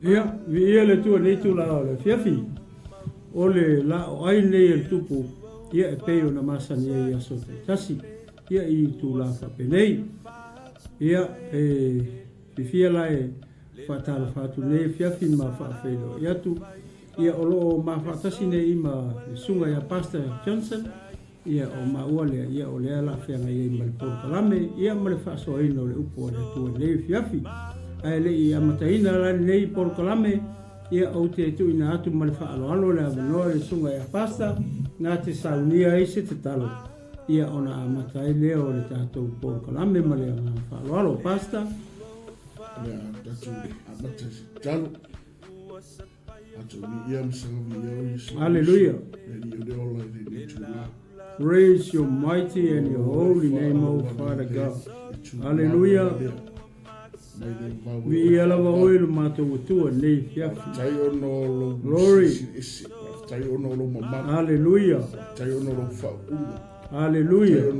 Ia, viia le Atua i lenei itula o le afiafi. O le laoai lenei e le Tupu, ia e pei ona masani ai i aso taitasi, ia i itula faapenei. Ia, e fiafia la e faatalofa atu i lenei afiafi ma faafeiloai atu. Ia, o lo o ma faatasi nei ma le Susuga ia Pastor Johnson, Ia, o maua lea, ia, o lea la a feagai ai ma le polokalame, ia, ma le faasoaina o le upu a le Atua i lenei afiafi. Ae le i amataina la lenei polokalame, ia, ou te tuuina atu ma le faaaloalo le avanoa i le Susuga ia Pastor na te saunia ai se tatalo, ia, ona amata ai lea o le tatou polokalame ma le agaga faaaloalo. Pastor. O le a tatou amata i se tatalo. Hallelujah. Praise your mighty and your holy name, O Father God. Hallelujah. Viia lava oe lo matou Atua i lenei afiafi. Glory. Hallelujah. Hallelujah.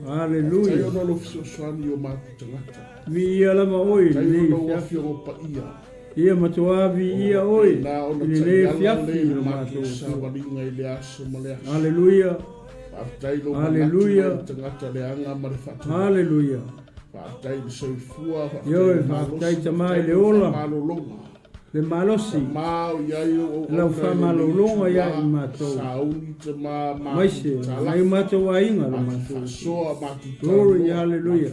Hallelujah. Viia lava oe i lenei afiafi. Ia matua viia oe i lenei afiafi i lo matou Atua. Haleluia! Haleluia! Haleluia! Ioe, faafetai Tama i le ola, le malosi, lau faamalologa ia i matou, maise o nai o matou aiga lo matou Atua. Glory, haleluia!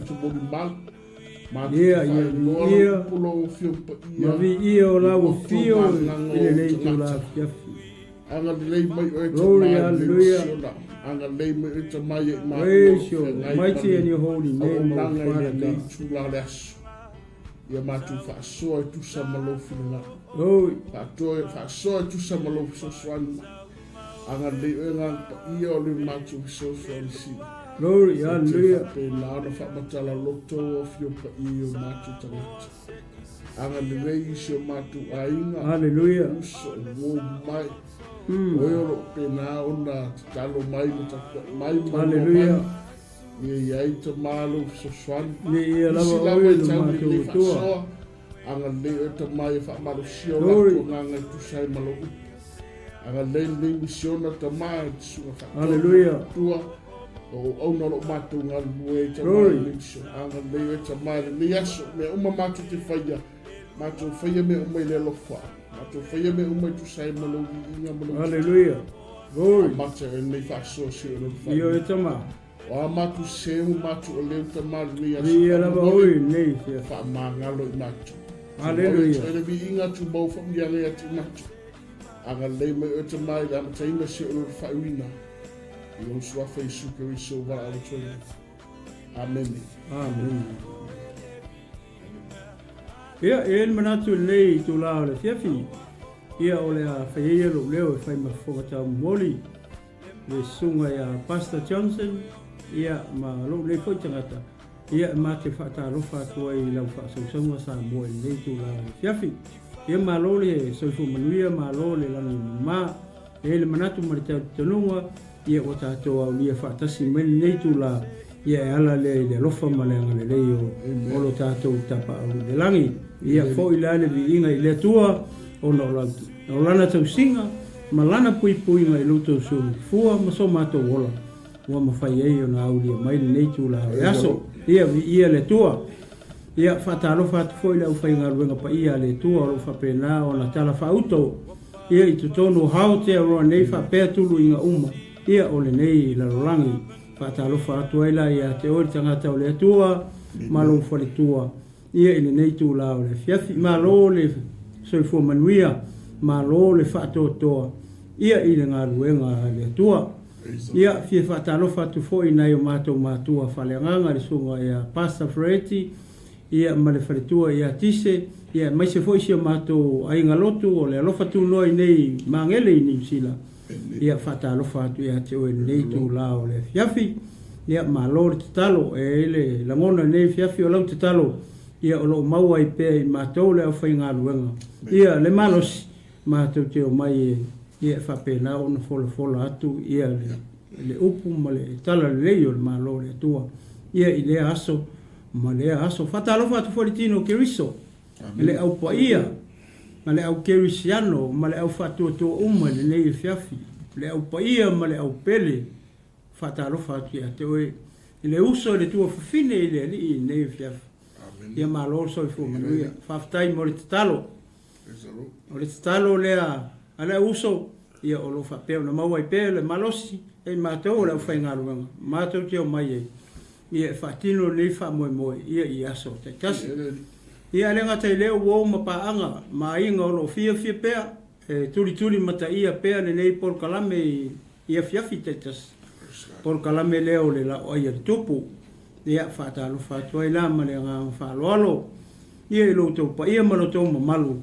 Ia, ia viia, ma viia o lau afio i lenei itula afiafi. Glory, hallelujah. Praise your mighty and your holy name, O Father God. Ia matou faasoa e tusa ma lou finagalo. Glory. Faasoa e tusa ma lou fesoasoani mai. Agalelei oe Agaga Paia o le matou fesoasoani sili. Glory, hallelujah. Faapena ona faamatala loto o afio paia i o matou tagata. Agalelei i si o matou aiga. Hallelujah. Uso, uo mai. Oe o lo o pena ona tatalo mai ma tapuai mai ma Hallelujah. Ia i ai ta malo fesoasoani. Ia ia lava oe lo matou Atua. Agalelei oe Tama ia faamalosia o latou agaga e tusa ai ma lou upu. Agalelei lenei misiona Tama i te susuga faatoa Hallelujah. Tua o auauna o lo o matou galulue ai Tama i lenei misiona. Agalelei oe Tama i lenei aso, mea uma matou te faia, matou faia mea uma i le alofa, matou faia mea uma e tusa ai ma lou viiga ma lou Hallelujah. Glory. Amata e lenei faasoa si o lou Ioe Tama. O a matou se ma matou aleu tamalii aso Viia lava oe i lenei afiafi. Faamagalo i matou. Aleluia. Tumau e le viiga tumau faamiaga ia te matou. Agalelei mai oe tama i le amataina si o lou faaiuina. I lou suafa Iesu Keriso ua valaau atu ai nei. Amene. Amene. Ia, e i ai le manatu i lenei itula o le afiafi, ia o le a fai ai ia lou leo e fai ma fofoga taumomoli. le susuga ia Pastor Johnson, ia, ma lou nei foi tagata, ia, e ma te faatalofa atu ai i lau faasausauga Samoa i lenei itula o le afiafi. Ia, malo le soifua manuia, malo le lagi mama. E i ai le manatu ma le talitonuga, ia, ua tatou aulia faatasi mai lenei itula, ia, e ala lea i le alofa ma le agalelei o, o lo tatou Tapaau i le lagi. Ia, foi la le viiga i le Atua, ona o lau, o Lana tausiga, ma Lana puipuiga i lo outou soifua ma so matou ola, ua mafai ai ona aulia mai lenei itula o le aso. Ia, viia le Atua. Ia, faatalofa atu foi i le aufaigaluega paia a le Atua o lo o faapena ona tala faauto, ia, i totonu o Aotearoa nei faapea tuluiga uma, ia, o lenei lalolagi. Faatalofa atu ai la ia te oe le tagata o le Atua ma lou faletua, Ia i lenei itula o le afiafi. Malo le soifua manuia, malo le faatoatoa ia i le galuega a le Atua. Ia, fia faatalofa atu foi i nai o matou matua faaleagaga le susuga ia Pastor Fereti ia ma le faletua ia Tise, ia aemaise foi si o matou aiga lotu o le alofa tunoa i nei Magele i Niu Sila. Ia faatalofa atu ia te oe i lenei itula o le afiafi. Ia, malo le tatalo. E i ai le lagona i lenei afiafi o lau tatalo, ia o lo o maua ai pea i matou le aufaigaluega. Ia, le malosi, matou te omai e, ia e faapena ona folafola atu ia le, le upu ma le talalelei o le Malo o le Atua, ia i lea aso. ma lea aso. Faatalofa atu foi i le tino o Keriso, i le au paia ma le au kerisiano ma le au faatuatua uma i lenei afiafi, le au paia ma le au pele, faatalofa atu ia te oe i le uso i le tuafafine i le Alii i lenei afiafi. Ia malo le soifua manuia. Faafetai mo le tatalo. O le tatalo lea a le au uso, ia o lo o faapea ona maua ai pea le malosi e i matou o le aufaigaluega matou te omai ai ia e faatino lenei faamoemoe ia i aso taitasi. Ia e le gata i lea ua o ma paaga ma aiga o lo o fiafia pea e tulituli mataia pea lenei polokalame i afiafi taitasi, polokalame lea o le laoai a le Tupu. Ia faatalofa atu ai la ma le agaga faaaloalo ia i lo outou paia ma lo outou mamalu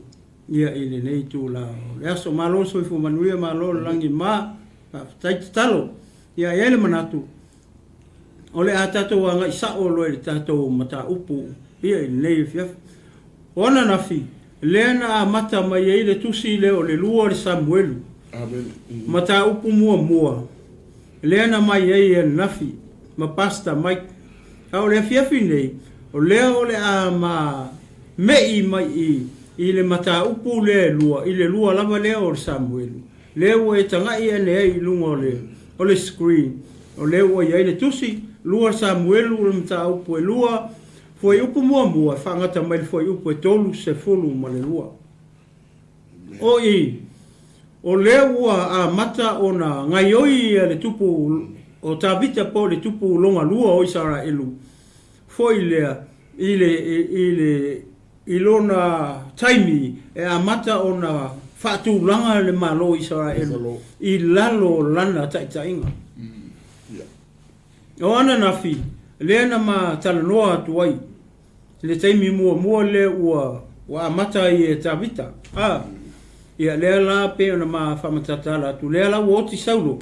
ia i lenei itula o le aso. Malo le soifua manuia, malo le lagi ma faafetai tatalo. Ia e i ai le manatu o le a tatou agai sao loa i le tatou mataupu ia i lenei afiafi. O ananafi, lea na amata mai ai le tusi lea o le lua o le Samuelu, mataupu muamua, lea na mai ai e ananafi ma Pastor Mike. A o le afiafi nei, o lea o le a ma me'i mai i i le mataupu lea e lua, i le lua lava lea o le Samuelu. Lea ua e taga'i ane ai i luga o le o le screen, o lea ua i ai le tusi, lua Samuelu o le mataupu e lua, fuaiupu muamua e faagata mai le fuaiupu e 32. O i, o lea ua amata ona gaioi le tupu o Tavita po o le tupu lona lua o Isaraelu foi lea i le, i le, i lona taimi e amata ona faatulaga le Malo o Isaraelu i lalo o lana taitaiga. O ananafi, lea na ma talanoa atu ai i le taimi muamua lea ua ua amata ai e Tavita. A, ia lea la pei ona ma faamatatala atu, lea la ua oti Saulo.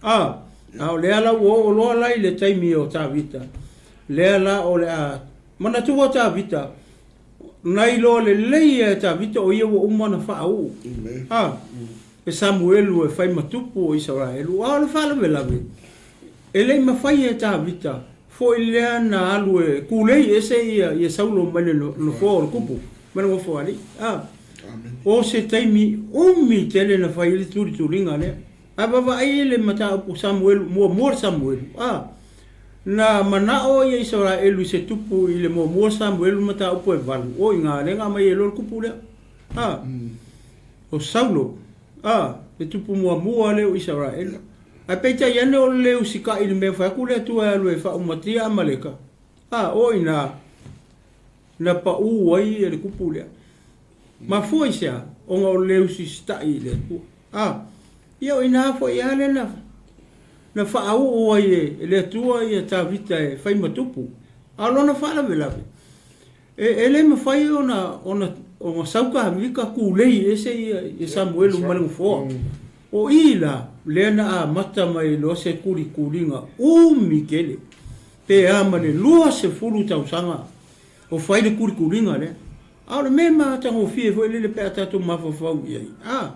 A, a o lea la ua oo loa la i le taimi o Tavita, lea la o le a manatua Tavita, na iloa lelei e Tavita o ia ua uma ona faauu. A, e Samuelu e fai ma tupu o Isaraelu. A o le faalavelave, e le i mafai e Tavita foi lea na alu e kulei ese ia, ia Saulo mai le nofoa o le kupu, mai le nofoalii. A, o se taimi umi tele na fai ai le tulituliga lea. A vaavaai i le mataupu Samuelu, muamua le Samuelu, a, na manao ia Isaraelu i se tupu i le muamua Samuelu mataupu e valu, o i ina lea na aumai ai loa le kupu lea. A, o Saulo, a, le tupu muamua lea o Isaraelu. Ae peitai ane o le le usikai i le mea fai atu le Atua e alu e faaumatia Amaleka, a, o i ina na pau ai le kupu lea. Mafua i se a? Ona o le le usisitai i le Atua. A, ia o i ina foi lava lea na, na faauu ai e le Atua ia Tavita e fai ma tupu. A o lona faalavelave, E, e le mafai ona, ona, ona sau Tavita tulei ese ia, ia Samuelu ma le nofoa. O i la, lea na amata mai loa se kulikuliga umi tele, pe a ma le 20 tausaga o fai le kulikuliga lea. A o le mea e matagofie foi lele pe a tatou mafaufau i ai, a,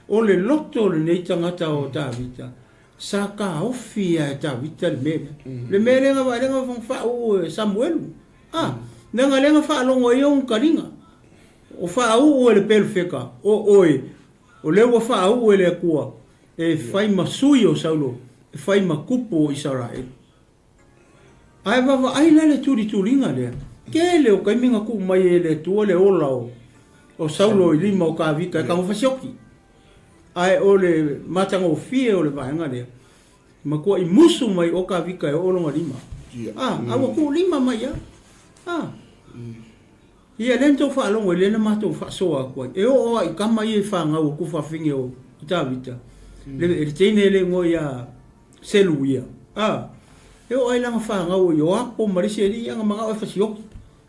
o le loto o lenei tagata o Tavita, sa taofi lava e Tavita le mea lea. Le mea lea na vaai lea na faauu e Samuelu. A, leaga lea na faalogo ai ona taliga, o faauu e le Perofeta, o oe, o lea ua faauu e le Atua e fai ma sui o Saulo, e fai ma tupu o Isaraelu. Ae vaavaai la le tulituliga lea, tele o taimi na tuu mai e le Atua le ola o, o Saulo i lima o Tavita e tago fasioti. Ae o le matagofie o le vaega lea, Matuai musu mai o Tavita e oo lona lima. A, a ua tuu lima mai a. A. Ia lea na tou faalogo i lea na matou faasoa atu ai. E oo lava i tama ia i fanau a tufafine o Tavita, le, le teine e le igoa ia Seluia. A, e oo lava i lana fanau o Ioapo ma le isi alii ia na manao e fasioti.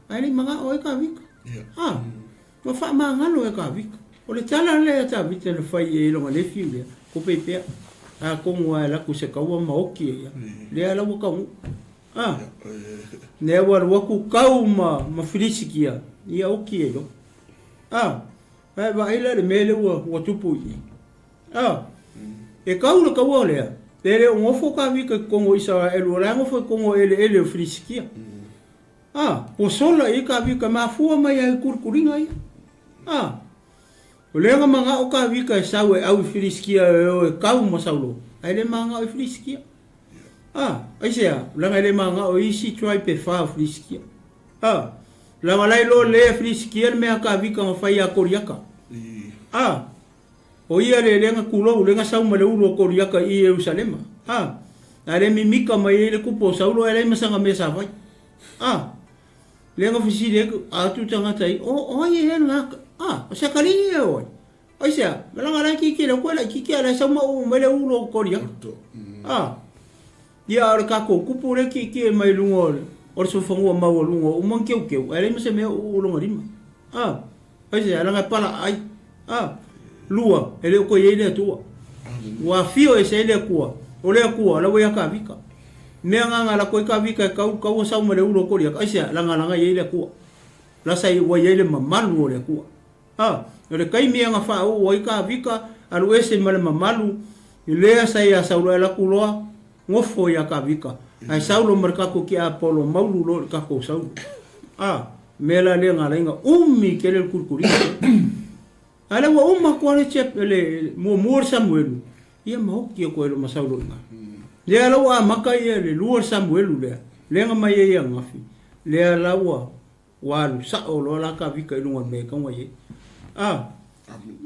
Ae le i manao ai Tavita. A. Ua faamagalo e Tavita. O le tala lea a Tavita na fai i ai lona nephew lea, ko Peipea, atonu lava e alu atu i se taua ma oti ai ia. Lea la ua taunuu. A, lea ua alu atu tau ma, ma Filisitia, ia oti ai loa. A, ae vaai la i le mea lea ua, ua tupu i i. A, e tau le taua lea, e le o nofo Tavita i totonu o Isaraelu, o la e nofo i totonu o eleele o Filisitia. A, ua sola i ai Kavika, mafua mai ai kulikuliga ia. A, o lea na manao Kavika e sau e au i Filisitia e o e kau ma Saulo, ae le manao i Filisitia. A, aisea, leaga e le manao i isi tribe e fa o Filisitia. A, leaga la e iloa lelei e Filisitia le mea a Kavika na fai ia Koliata. A, O ia le lea na tulou, lea na sau ma le ulu o Koliata i Ierusalema. A, a le mimika mai ai le kupu o Saulo, e leai ma sana mea sa fai. A, lea na fesili ai atu tagata ia, O, o ai ea lena? A, o se atalii ea o ai? Aisea? Leaga la e kikile atu e laitiiti a o la e sau ma uu mai le ulu o Koliata. A, ia a o le tatou kupu lea e tietie mai luga o le, o le sofanua maualuga o uma na keukeu, ae leai ma se mea o uu lona lima. A, Aisea? Leaga e palaai. A, lua, e le o toe i ai le Atua. Ua afio ese ai le Atua. O le Atua, la ua ia Kavika. Mea nga nga lako ai Kavika e kau, kau a sau ma le ulu o Koliata. Aisea? Leaga laga i ai le Atua. La sa ua i ai le mamalu o le Atua. A, o le taimi ia na faauu ai Kavika, alu ese ma le mamalu, lea sa ia Saulo e alu atu loa, nofo ia Kavika. Ae Saulo ma le tatou tiapolo maulu loa i le tatou Saulo. A, mea la lea na ala ai na umi tele le kulikuliga. A lea ua uma atu lava le chap, le muamua o le Samuelu, ia ma oti atu ai loa ma Saulo i ina. Lea la ua amata ia le lua o le Samuelu lea, lea na mai ai ananafi, lea la ua Ua alu sao loa la Kavika i luga o le mea e tau ai ai. A,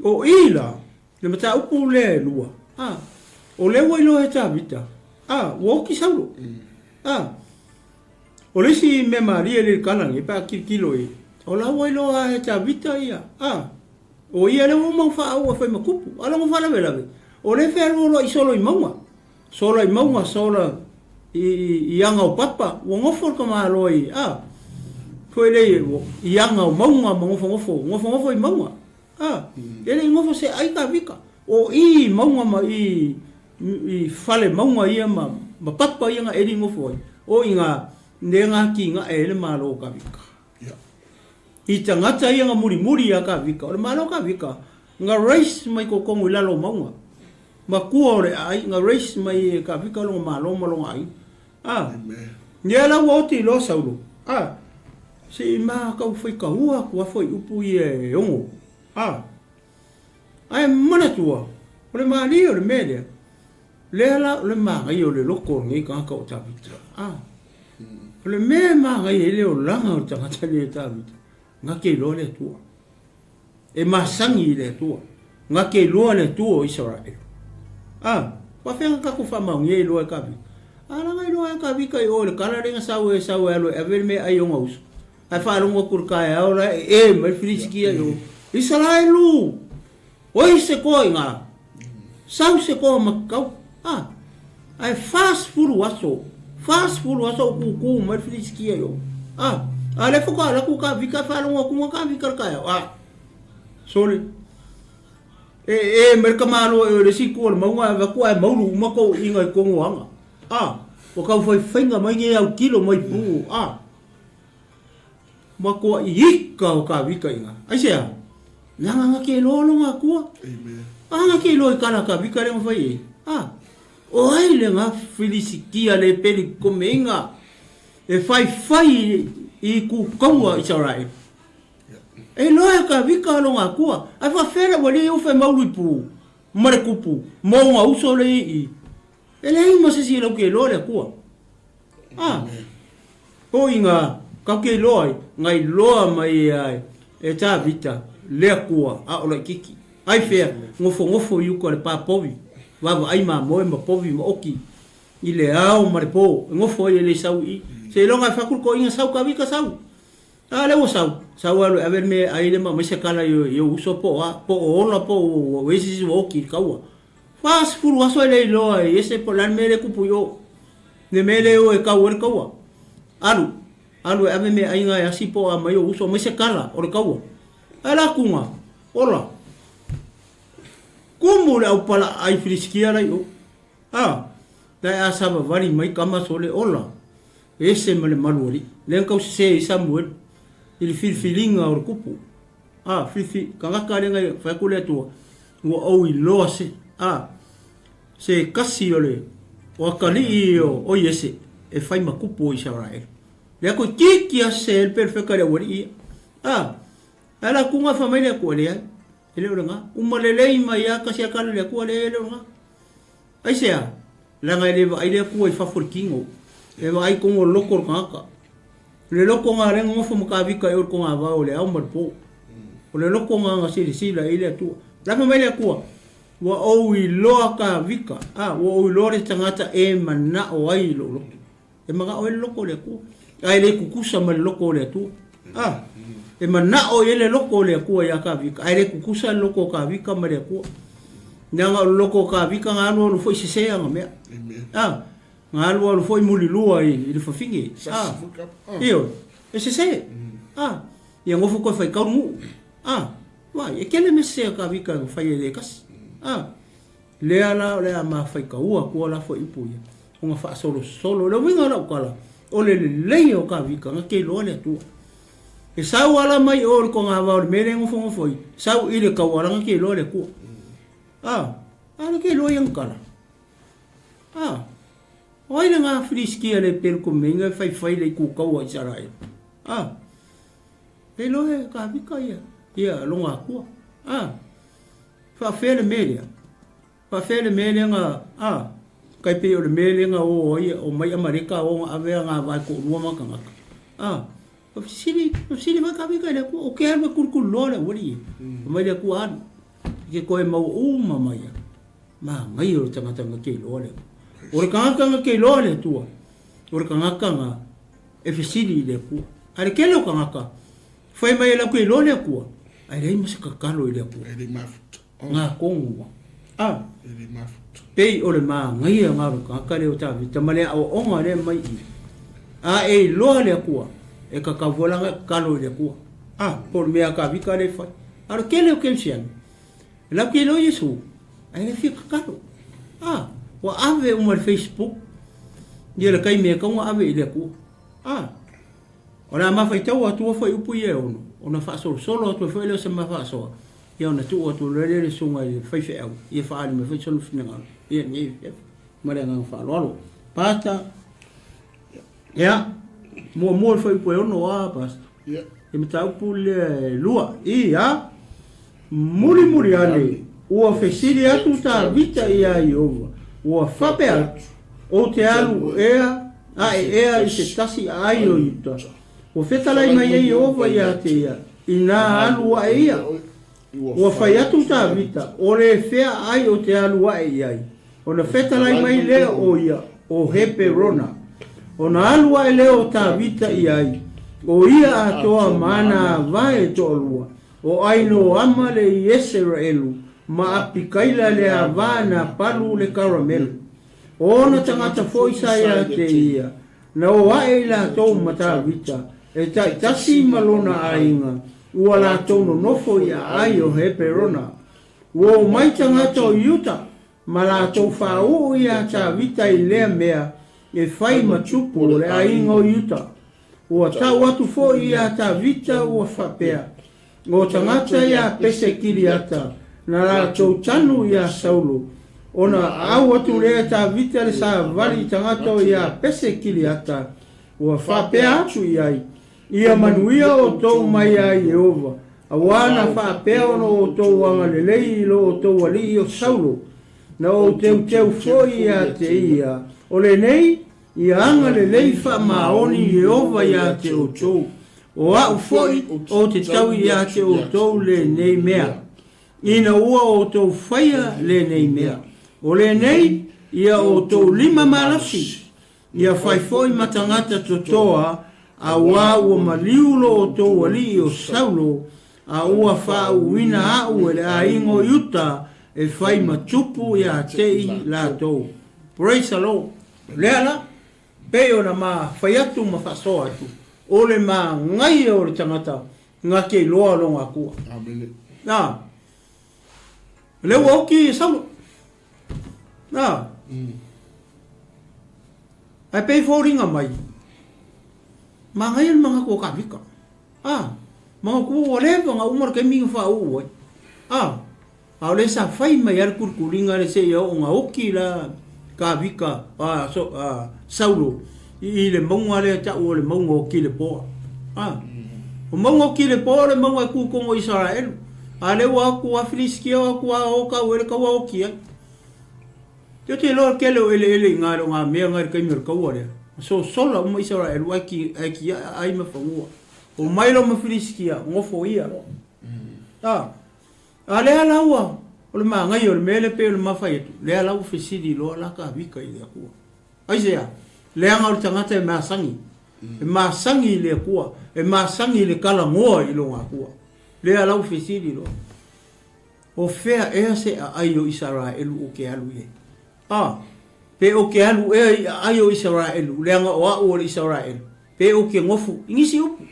o i la, le mataupu lea e lua, a, o lea ua iloa e Tavita, a, ua oti Saulo. A, o le isi mea malie lea i le tala nei pe a tilotilo i ai, o la ua iloa e Tavita ia, a, o ia lea ua uma ona faauu e fai ma tupu. A o lona faalavelave, o lea e fealualuai solo i mauga. Sola i mauga, sola i aga o papa, ua nofo le tamaloa i, a, foi lea i aga o mauga ma nofonofo, nofonofo i mauga, a, e le i nofo se ai Kavika. O i i mauga ma i i fale mauga ia ma, ma papa ia na eli nofo ai, o i na lea na atinae ai le Malo o Kavika. I tagata ia na mulimuli ia Kavika, o le Malo o Kavika, na raise mai totonu i lalo o mauga. Matua o le aai, na raise mai e Kavika lona malo ma lona aiga. A, ia la ua oti loa Saulo. A, se i ma tau faitaua atu a fuaiupu ia e ono. A, ae manatua, o le malie o le mea lea, lea la o le manaia o le loto o lenei tagata o Tavita. A, o le mea e manaia ai le olaga o le tagata lenei o Tavita, na te iloa le Atua. E masani i le Atua, na te iloa le Atua o Isaraelu. A, faafefea na tatou faamaonia iloa e Kavika? A, leaga iloa e Kavika i o i le kala lea na sau e sau e alu e ave le meaai i ona uso. Ae faalogo atu i le taeao la e e mai le Filisitia i o, Isaraelu! Oi se toa i nga! Sau se toa ma ke kau. A, ae 40 aso, 40 aso o kūkū mai le Filisitia i o. A, a lea faatoa alu atu Kavika e faalogo atu ma Kavika i le taeao. A, sole. E, e mai le tamaloa i o i le isi itu o le mauga ae avatu ae maulu uma tou iiga i totonu o aga. A, ua tau faifaiga mai nei autilo mai puu. A, Matua ika o Kavika i nga. Aisea? Leaga nga ke iloa lona Atua. A nga ke iloa i kala Kavika le nga fai ei. A, o ai le nga Filisitia le peli komeinga e fai fai i ku kaua Israel. E iloa e Kavika lona Atua. Ai fa fela ua le ufe maulu i pu ma le kupu mo nga uso le i. E leai ma se isi e lau ke iloa le Atua. A, o i nga kau ke iloa ai, nga iloa mai ai e Tavita le Atua a o laititi. Ai fea, nofonofo i uka o le pa povi, vaavaai mamoe ma povi ma oki i le ao ma le po, e nofo ai e le sau i i. Seiloga e fai atu le toeaina, Sau Tavita, sau! A lea ua sau, sau alu e ave le mea e ai le ma aumai se kala i ou uso po o a, po o ola po o ua i ai se isi ua oki i le kaua. 40 aso e le iloa ai ese po o le a le mea lea e tupu i o. Le mea lea e o e kau ai le kaua. Alu, alu e ave meaaiga e asi po o a mai ou uso, aumai se kala o le kaua. Ae la kuga, ola. Kumu le aupalaai Filisitia la i o. A, la e asavavali mai tama sole, ola. E ese ma le malu alii. Lea na tau sese ai Samuelu i le filifiliga o le kupu. A, filifili, tagata lea na fai atu le Atua, ua ou iloa se, a, se kasi o le, o atalii o, o Iese e fai ma kupu o Isaraelu. Lea toeitiiti lava sese ai le perofeta i le aualii ia. A, ae la tuga fai mai le Atua, Leai, e le o lena. Uma lelei mai lava tasi lava tala i le Atua, Leai, e le o lena. Aisea? Leaga e le vaai le Atua i fafo i le tino, e vaai i totonu o le loto o le tagata. O le loto lena lea e nonofo ma Tavita i o i le togavao i le ao ma le po. O le loto lena na silasila i ai le Atua. O le a fai mai le Atua? Ua ou iloa Tavita, a, ua ou iloa le tagata e manao ai i lou loto. E manao ai le loto o le Atua, ae le tutusa ma le loto o le Atua. A, e manao i ai le loto o le Atua iā Tavita, ae le tutusa le loto o Tavita ma le Atua. Leaga o le loto o Tavita na alu alu foi sese ana mea. A, na alu alu foi mulilua i le fafine. A, ioe, e sese. A, ia nofo toe faitau le nuu. A, vaai, e tele mea sese a Tavita na fai e le tasi. A, Lea la o le a mafaikaua atua la fuaiupu ia, ona faasolosolo. O le uiga o lau tala, o le lelei o Kavika na te iloa le Atua. E sau ala mai o le togavao i le mea lea e nofonofo ai, sau i le tauala na te iloa le Atua. A, a le te iloa ia na tala. A, o ai lena Filisitia le pelu komeinga e faifai le itu taua a Isaraelu? A, e iloa e Kavika ia, ia lona Atua. A, Faafefea le mea lea? Faafefea le mea lea na, a, tai pei o le mea lea na o ai, omai Amaleka o na ave ana vae toalua ma tagata. A, fesili, fesili mai Kavika i le Atua, o ke alu e kulukulu loa le aualii e. Fai mai le Atua, Alu, i ke toe maua uma mai a. Manaia o le tagata na te iloa le Atua. O le tagata na te iloa le Atua, o le tagata na e fesili i le Atua. A le tele o tagata, Fai mai e lau ke iloa le Atua, ae leai ma se tatalo i le Atua. E le mafuta. Ngā kongu. A. E le mafuta. Pei o le māngaia ngā ro kāka leo Tāvita ma le aoaoga lea mai i. A e iloa le Atua, e kakau foi langa e tatalo i le Atua. A, po o le mea a Tāvita lea e fai. A o le tele o kerisiano, e lau ke iloa Iesu, ae le fia tatalo. A, ua ave uma i le Facebook, ia le taimi e tatau ona ave i le Atua. A. O le a mafaitaua atua fuaiupu ia e ono, ona faasolosolo atu ai foi lea o se mafaasoa, ia ona tuu atu loa lea i le susuga i le faifeau, ia faaali mai foi sona finagalo ia lenei afiafi. Ma le agaga faaaloalo. Pastor, ia, muamua le fuaiupu e ono a, Pastor. Ia. Le mataupu lea e lua, ia, mulimuli ane, ua fesili atu Tavita iā Ieova, ua faapea atu, Ou te alu ea aʻe ea i se tasi aai o Iuta. Ua fetalai mai ai Ieova iā te ia, inā alu aʻe ia. Ua fai atu Tavita, O le fea aai o te alu aʻe i ai? Ona fetalai mai lea o ia, O Heperona. Ona alu aʻe lea o Tavita i ai, o ia atoa ma ana avae toalua, o Ainoama le Ieseraelu ma Apikaila le ava Napalu le Karamelu. O ona tagata foi sa ia te ia, na o aʻe i latou ma Tavita, e taitasi ma lona aiga, ua latou nonofo i aai o Heperona. Ua omai tagata o Iuta ma latou faauu iā Tavita i lea mea e fai ma tupu o le aiga o Iuta. Ua tau atu foi iā Tavita ua faapea, O tagata iā Pese Kiriata, na latou tanu iā Saulo, ona aau atu lea e Tavita le savali i tagata o iā Pese Kiriata, ua faapea atu i ai, Ia manuia outou mai iā Ieova, auā na faapea ona outou agalelei i lo outou alii o Saulo, na ou teuteu foi iā te ia, o lenei, Ia agalelei faamaoni Ieova iā te outou, o a'u foi ou te tau iā te outou lenei mea, ina ua outou faia lenei mea. O lenei ia outou lima malosi, ia fai foi ma tagata totoa, auā ua maliu lo outou alii o Saulo, a ua faauuina a'u e le aiga o Iuta e fai ma tupu iā te i latou. Praise the Lord. Lea la, pei ona ma fai atu ma faasoa atu, o le magaia o le tagata na te iloa lona Atua. Amene. Na, lea ua oki e Saulo. Na, ae pei foliga mai, magaia le manatu o Kavika. A, manatu ua leva na uma le taimi na faauu ai. A, A o lea sa fai mai lava le kulikuliga lea seia oo ina oki la Kavika, a, so, a, Saulo i i le mauga lea e ta'u o le mauga o Kilepoa. A. O mauga o Kilepoa o le mauga e ku kogo i Isaraelu. A lea ua o atu a Filisitia o atu a o kau ai le kaua oki ai. Te te iloa le tele o eleele i ina le o nā mea na i le taimi o le kaua lea. Na sosola uma Isaraelu ae ki, ae kiaʻa ai ma fanua. Omai loa ma Filisitia, nofoia loa. A. A lea la ua, o le manaia o le mea lea pei ona mafai atu, lea la ua fesili loa la Kavika i le Atua. Aisea? Leaga o le tagata e masani. E masani i le Atua, e masani i le talanoa i lona Atua. Lea la ua fesili loa. O fea ea se aai o Isaraelu ou te alu i ai? A, pe ou te alu ea i aai o Isaraelu, leaga o au o le Isaraelu, pe ou te nofu i nisi upu?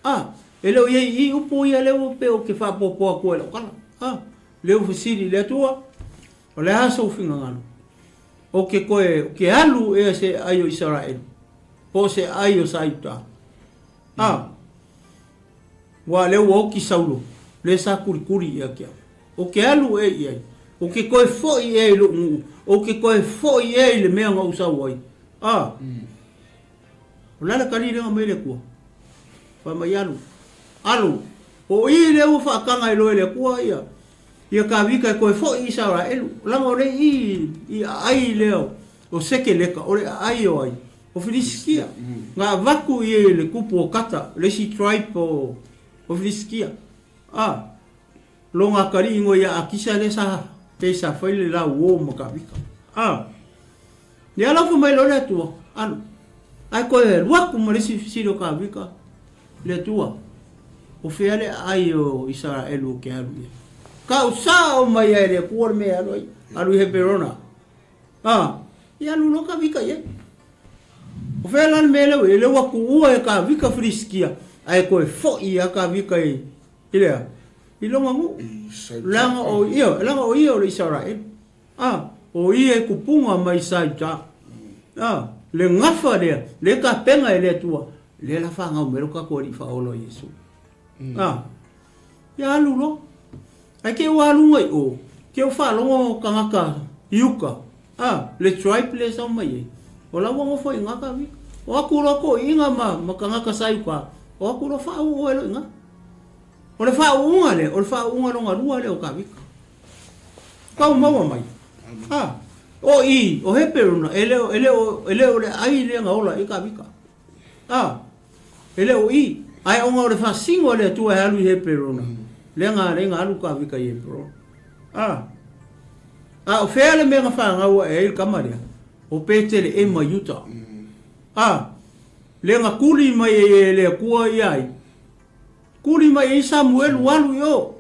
A, e le o i ai i upu ia lea ua pei ou te faapoapoa atu ai i lau tala. A, lea ua fesili i le Atua, O le a sou finagalo? Ou te toe, ou te alu ea se aai o Isaraelu, po o se aai o Saiuta? A, ua lea ua oki Saulo, lea sa kulikuli ia te au. Ou te alu ea i ai? Ou te toe foi ea i lou nuu? Ou te toe foi ea i le mea na ou sau ai? A, O le a le tali lea na mai le Atua? Fai mai, Alu, alu, o i lea ua faataga i loa e le Atua ia, ia Tavita e toe foi i Isaraelu, leaga o le i i aai lea o Sekeleka, o le aai o ai? O Filisitia. Na avatu i ai e le tupu o Kata, le isi tribe o, o Filisitia. A, lona atalii noa ia Akisa lea sa, pei sa fai le lauo ma Tavita. A, Ia alofa mai loa le Atua, alu. Ae toe alu atu ma le isi fesili o Kavika, Le Atua, o fea le aai o Isaraelu ou te alu i ai? Kau sao mai ai e le Atua le mea e alu ai, alu i Heperona. A, ia alu loa Kavika i ai. O fea la le mea lea ua i ai? Lea ua tuua e Kavika Filisitia, ae toe foi lava Kavika i, i le a? I lona nuu. Leaga o ia, leaga o ia o le Isaraelu. A, o ia e kupuga mai Saiuta. A, le gafa lea, le tapena e le Atua, lea la fanau mai lo tatou Alii Faaola o Iesu. A, ia alu loa. Ae te ua alu mai o, te ua faalogo tagata i uka, a, le tribe lea sau mai ai, o la ua nofo i ina Kavika. O atu loa toeaiina ma, ma tagata Saiuta, o atu loa faauu ai loa i ina. O le faauuga lea, o le faauuga lona lua lea o Kavika. Tau maua mai. A, o i, o Heperona, e le o, e le o, e le o le ai lea na ola i Kavika. A, e le o i, ae ona o le faasino a le Atua e alu i Heperona, lea na ala ai na alu Kavika i Heperona. A, a o fea le mea na fanau ae ai le tama lea? O Peteleema i Iuta. A, lea na tuli mai ai e le Atua ia ai, tuli mai ai Samuelu alu i o.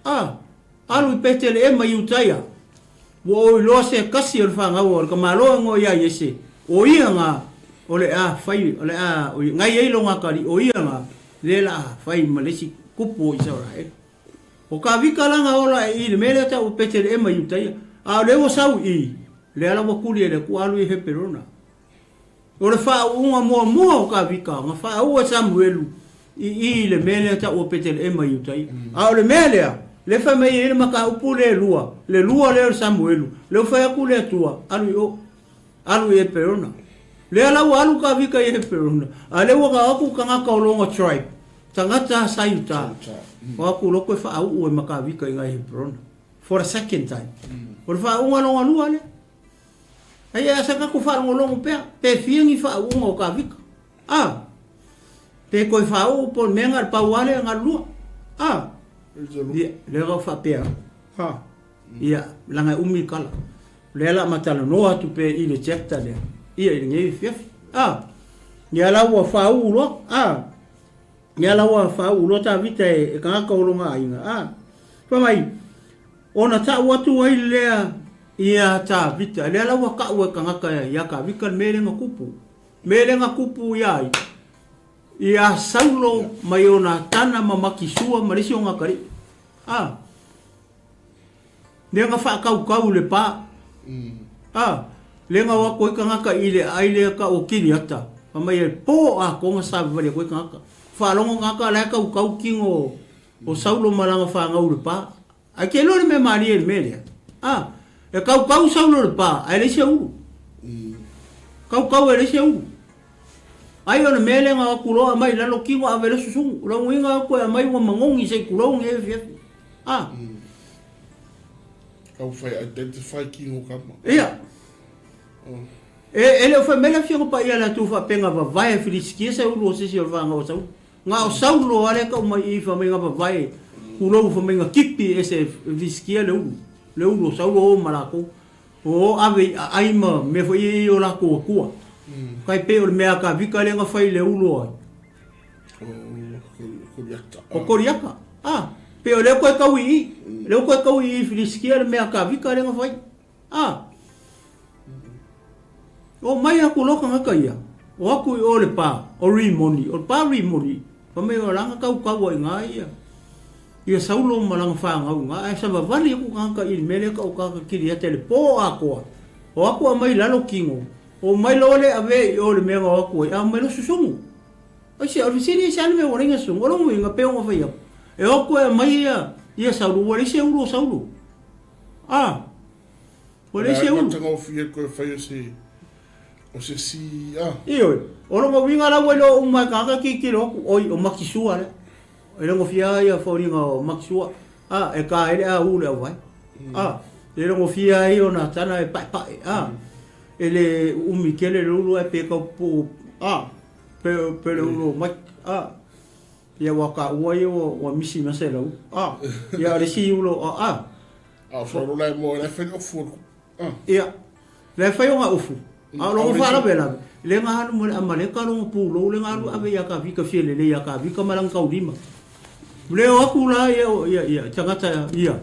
A, Alu i Peteleema i Iutaia, ua ou iloa se tasi o le fanau o le tamaloa e ngoe ia Iese, o ia na o le a fai, o le a, na i ai lona atalii, o ia na lea la a fai ma le isi tupu o Isaraelu. O Kavika la na ola e i le mea lea tau o Peteleema i Iutaia, a o lea ua sau i, lea la ua tuli e le Atua alu i Heperona. O le faauuga muamua o Kavika na faauu e Samuelu i i i le mea lea tau o Peteleema i Iutaia. A o le mea lea, lea fai mai ai le mataupu lea e lua, le lua lea o le Samuelu, lea ua fai atu le Atua, alu i o, alu i Eperona. Lea la ua alu Kavika i Eperona, a lea ua tau atu tagata o lona tribe, tagata sa Iuta, o atu loa toe faauu e ma Kavika i ina i Eperona, for the second time. O le faauuga lona lua lea. Ai a sa tatou faalogologo pea, pe fia ni faauuga o Kavika. A! Pe toe faauu po o le mea na o le pau lava lea na lua. A! Ia, lea na ou faapea atu. A! Ia, leaga e umi le tala. O lea o le a ma talanoa atu pea i le chapter lea, ia i lenei afiafi. A! Ia la ua faauu loa. A! Ia la ua faauu loa Tavita e tagata o lona aiga. A! Fai mai, Ona tau atu ai lea iā Tavita, lea la ua tau e tagata iā Tavita le mea lea na tupu. Mea lea na tupu iā ai? Iā Saulo ma Ionatana ma Makisua ma le isi o ngā atalii. A, lea na faatautau i le pā. A, lea na o atu ai tagata i le aai lea tau o Kiriata, fai mai e pō atoa na savavali atu ai tagata. Faalogo tagata la e tautau tino o Saulo ma lana fanau i le pā. Ae ke iloa le mea malie i le mea lea. A, e kaukau Saulo i le pā, ae leai se ulu. Kaukau ae leai se ulu. Ai o le mea lea na o atu loa aumai i lalo tino ave le susugu. O lona uiga o atu e aumai ua magogi se i tulou nei afiafi. A. Taumafai e identify tino kama. Ia. E, e le o fai mai le Afioga Paia a le Atua faapea na vavae e Filisitia se ulu o se isi o le fanau a Saulo. Na o Saulo lava lea e tau mai i i fai mai na vavae, tulou fai mai na tipi ese e Filisitia le ulu, le ulu o Saulo o ma latou. O ave i aai ma mea foi ia i o latou atua. Tai pei o le mea a Tavita lea na fai i le ulu o ai? O O Koriata. A, pei o lea toe tau i i. Lea ua toe tau i i Filisitia le mea a Tavita lea na fai. A. O mai aku loa tagata ia, o aku i o le pa o Rimoni, o le pa Rimoni, fai mai o la na tautau ai ina ia, ia Saulo ma lana fanau ina, ae savavali aku tagata i le mea lea tau tagata Kiriata i le po atoa, o aku aumai i lalo tino, o mai loa le avea i o i le mea na o atu ai, a omai loa susunu. Aisea, o le fesili, aisea le mea ua laina susunu? O lona uiga, pei ona fai atu, e o atu e aumai ia, ia Saulo, ua leai se ulu o Saulo. A. Ua leai se ulu. Matagofie koe fai o se o se si a. Ioe, o lona uiga la ua iloa uma e tagata tilotilo atu, oi, o Makisua lea. E logofia lava ia foliga o Makisua, a, e ta ai le au le auvae. A, e logofia ai ona tana e paepae, a, e le uumi tele le ulu ae pe tau pupuu, a, pe, pe le ulu o Mike, a. Ia ua taua ia ua, ua misi ma se lau, a. Ia o le isi ulu, a, A o solo la e moe, la e fai le ofu o le ah. Ia, la e fai ona ofu. A o lona faalavelave, le na alu ma le Amaleka lona pulou le na alu ave ia Tavita fia lelei ia Tavita ma lana taulima. Le o atu la ia ia ia tagata ia.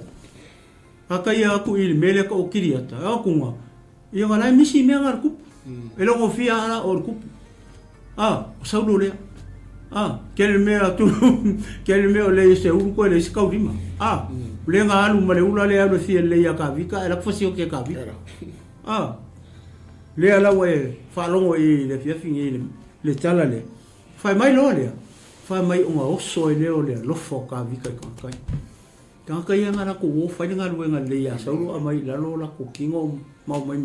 Aka ia atu i le mea lea ka o Kiriata. E atu nga. Ia nga la e misi mea nga le kupu. E logofia ala o le kupu. A, o Saulo lea. A, kele mea atu, kele mea o le se ulu koe le isi kaulima. A, le nga alu ma le ula le alu e fia lelei ia Tavita, e la fasi o ke Tavita. A, lea la ua e faalogo i le afiafi nei le, le tala lea. Fai mai loa lea, fai mai ona oso ai lea o le alofa o Tavita i tagata ia. Tagata ia na latou o fai le galuega lelei ia Saulo aumai i lalo o latou tino ma omai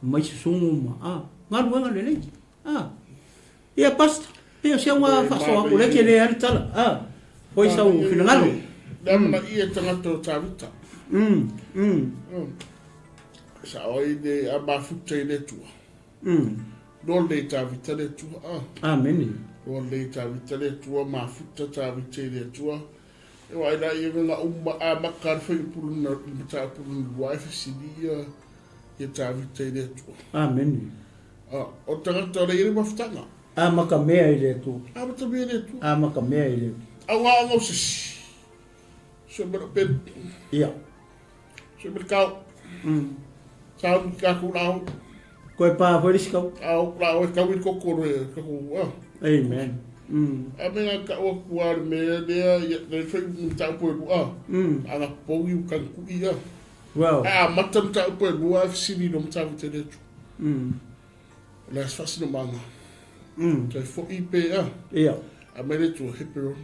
mai susugu ma, a, galuega lelei. A. Ia Pastor, pei o si au nga faasoa atu, lea tele lava le tala. A. Foi sau finagalo. Le amanaia e tagata o Tavita. Sao ai le a mafuta i le Atua. Loa le Tavita le Atua. A. Amene. Loa le Tavita le Atua, mafuta Tavita i le Atua. E wa ila ia nga uma a maka le fai pulu na mata pulu na lua e fesili ia ia Tavita i le Atua. Amene. A, o le tagata o le i le mafutaga. Amata mea i le Atua. Amata mea i le Atua. Amata mea i le Atua. Au a ngau sisi. So me pelu. Ia. So me kau. Sa u ka ku lau. Koe pa foi le sikau. Au lau e kau i koko le ka ku. Ah. Amen. A me nga ka o ku a le me le ia le fai mu ta po lu a. A nga po i kan ku ia. Well. A mata mu ta po lu a sini no mu ta te le tu. O le aso faasinomaga. Toe foi pe a. Ia. A mai le tua, Heperon.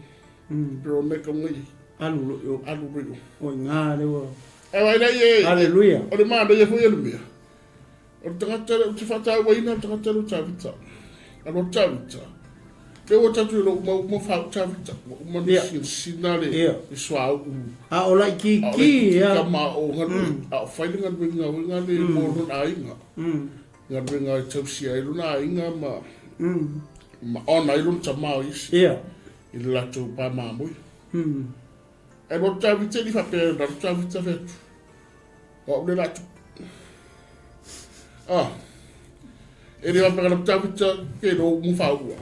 Heperon mai kauga i. Alu lo i o. Alu lo i o. O i ngā le ua. E wai nei e. Hallelujah. O le manaia foi e le mea. O le tagata le, ou te faatauaina le tagata le o Tavita. Alo Tavita. Lea ua tatou iloa uma uma faauu Tavita. Ua uma ona sinasina le le suauu. A o laitiiti ia. A o laitiiti tama o galuega. A o fai le galuega foi lea mo lona aiga. Galuega e tausia ai lona aiga ma ma ona ai lona tama o isi. I le latou pa mamoe. Ae loa Tavita e le i faapea na alu Tavita fai atu. O au lea o le a tupu. Ah. E le faapea na Tavita ke lo mo faua.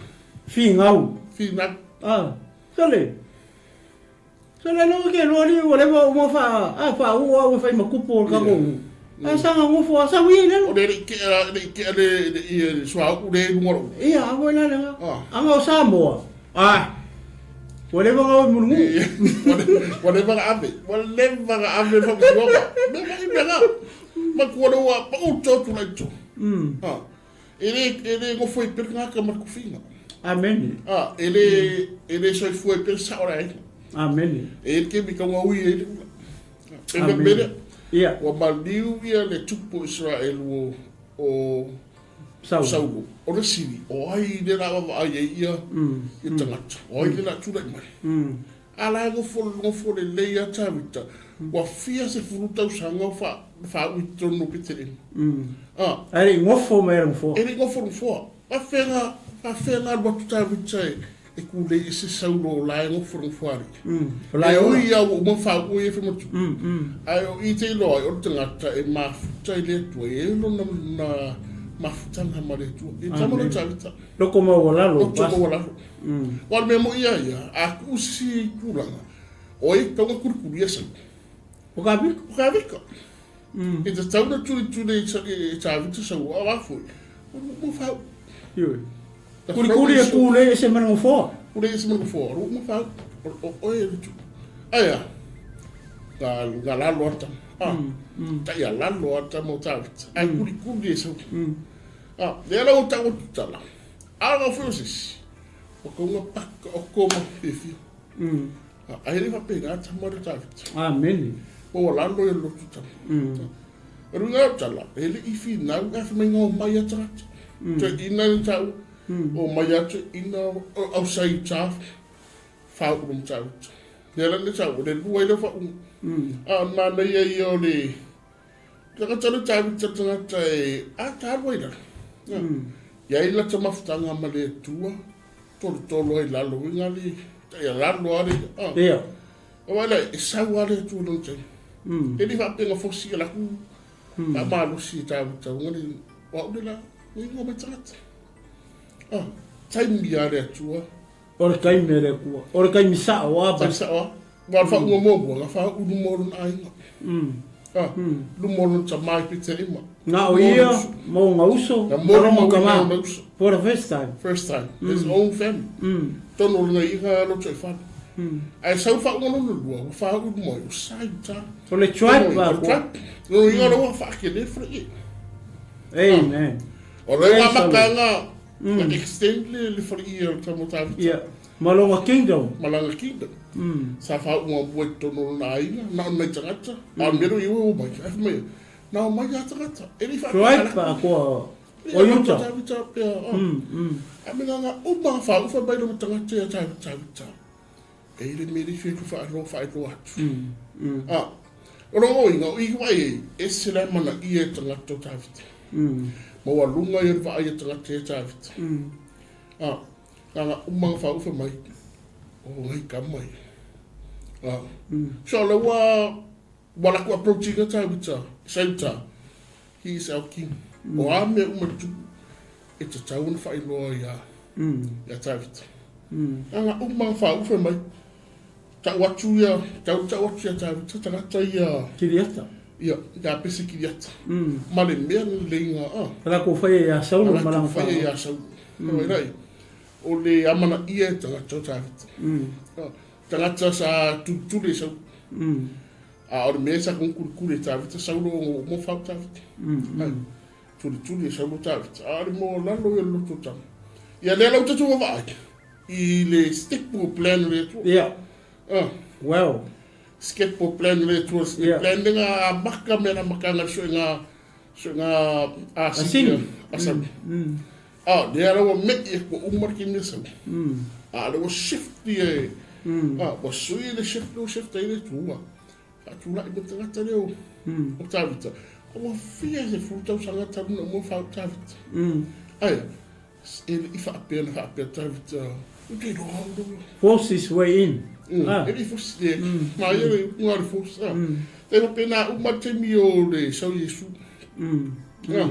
Finau. Finau. Ah. Sole. Sole lo ke lo ali ua leva uma fa a fa ua ua fai makupu o ka ko. A sanga ngofo a sa wi le. O le le ke le ke le le sua u le lunga lo. Ia, a voi la le. Anga o Samoa. Ah. Ua leva nga oi mulungu. Ua leva nga ave. Ua leva nga ave fa kusuaga. Me ma i mea nga. Ma kua le ua pa u tō tu lai tō. Ha. E le, e le ngofo i pere ngaka ma kufinga. Amen. Ha, e le, e le soifua i pere sao le aiga. Amen. E le kemi ka ua ui e le ula. E me mere. Ia. Ua maliu ia le tupu o Israel o, o. Saulo. Saulo. O le sili, o ai le la vaavaai ai ia, ia tagata, o ai le la tulai mai. A la e nofo, nofo lelei lava Tavita, ua fia sefulu tausaga o fa, faaui i totonu o Petelema. A. Ae le i nofo mai le nofoa. E le i nofo i le nofoa. Faafefea, faafefea na alu atu Tavita e, e kulei ese Saulo o la e nofo i le nofoa alii. O la e E ui lava ua uma ona faauu ia fai matua, ae o i te iloa ai o le tagata e mafuta i le Atua, e i ai lona mafutaga ma le Atua. E tama lo Tavita. Loto maualalo. Loto maualalo. Aua o le mea moni ia ia, a tuu se isi tulaga, o ai e tatau ona kulikuli ia Saulo? O Tavita. O Tavita. E tatau ona tulituli e Tavita Saulo, a o a foi? O le uma faauu. Ioe. Kulikuli e ku le ese ma le nofoa. Ku le ese ma le nofoa, o le uma faauu. O oe e le tu. Ae a? Ga, ga lalo ata. Ah, tai a lalo ata mo Tavita. Ae kulikuli e Saulo. Ah, lea la ua tau atu tala. A o foi o se isi, o kaunga paka o ko ma fiafia. Ai le faapena tama le Tavita. Amene. Ma ua lalo ia lotu tama. O le uiga o tala, e le i finau e fai mai o mai a tagata. Toe ina le tau, o mai a toe ina o au sai ta fau ma Tavita. Lea la le tau, o le lua i le faauga. A o le manaia ia o le Tagata le Tavita tagata e a talu ai lalo. Ia ai lata mafutaga ma le Atua, tolotolo ai lalo uiga le tai lalo a le a. Ia. O wai lai, e sau a le Atua lona taimi. E le faapea fosi ia laku faamalosi e Tavita uiga le o au le la, ngai mai tagata. Ah, taimi a le Atua. O le taimi a le Atua. O le taimi sao a. Taimi sao a. Wa o le faauga muamua, na faauu luma o lona aiga. Ah, luma o lona tama i Petelema. Na o ia ma ona uso, ma lona tama. For the first time. First time. His own family. Tonu o lona iga loto i fale. Ae sau faauga lona lua, ua faauu luma ai, o sa i uta. O le tribe ba. O le tribe. Lona iga ua faakele fale i. Amen. O le ua amataga na extend le fale i o le tama o Tavita. Ia. Ma lona kingdom. Ma lana kingdom. Sa faauu mua i totonu o lona aiga, na o nai tagata. A o le mea lea ua omai, ae fai mai, na omai lava tagata. E le i faapea. Tribe atoa o Iuta. Tavita pea. A me nga uma nga faauu fai mai lona tagata ia Tavita, Tavita. E i le mea le fia faailoa faailoa atu. A, o lona uiga, o i vaai ai, ese le amanaia e tagata o Tavita. Ma ua luga ia o le vaai a tagata ia Tavita. A, na nga uma nga faaufa mai, o ngai kama ia. A, so le ua, ua laku approaching a Tavita, Sauta, he is our king. O a mea uma tupu, e tatau ona faailoa ia, ia Tavita. Na nga uma nga faaufa mai, tau atu ia, tau tau atu ia Tavita, tagata ia. Kiriata. Ia, ia Pese Kiriata. Ma le mea le leiga, a. La ko faia ia Saulo ma lana faia ia Saulo. Mm. Rai, o le amanaia e tagata o Tavita. Tagata sa tulituli e Saulo. A o le mea sa kukulikuli e Tavita, Saulo o mo fau Tavita. Ai, tulituli e Saulo Tavita. A o le mo lalo ia loto tama. Ia lea lau tatu vaai i le step o plan le Atua. Ia. Ah. Well. Step o plan le Atua. Yeah. Plan le nga maka me na maka nga so nga so nga asini. Asini. A, lea la ua me'i e kua uma le taimi e sau. A, lea ua shift ia e, a, ua sui le shift lea ua shift ai le Atua. Faatulai mai le tagata lea o, o Tavita. A ua fia se fulu tausaga talu ona uma ona Tavita. Ae, e le i faapea na faapea Tavita, ou te iloa au lea. Force his way in. E le i force, e, ma ia le upu le force. A, tai faapena uma le taimi o le sau Iesu. A,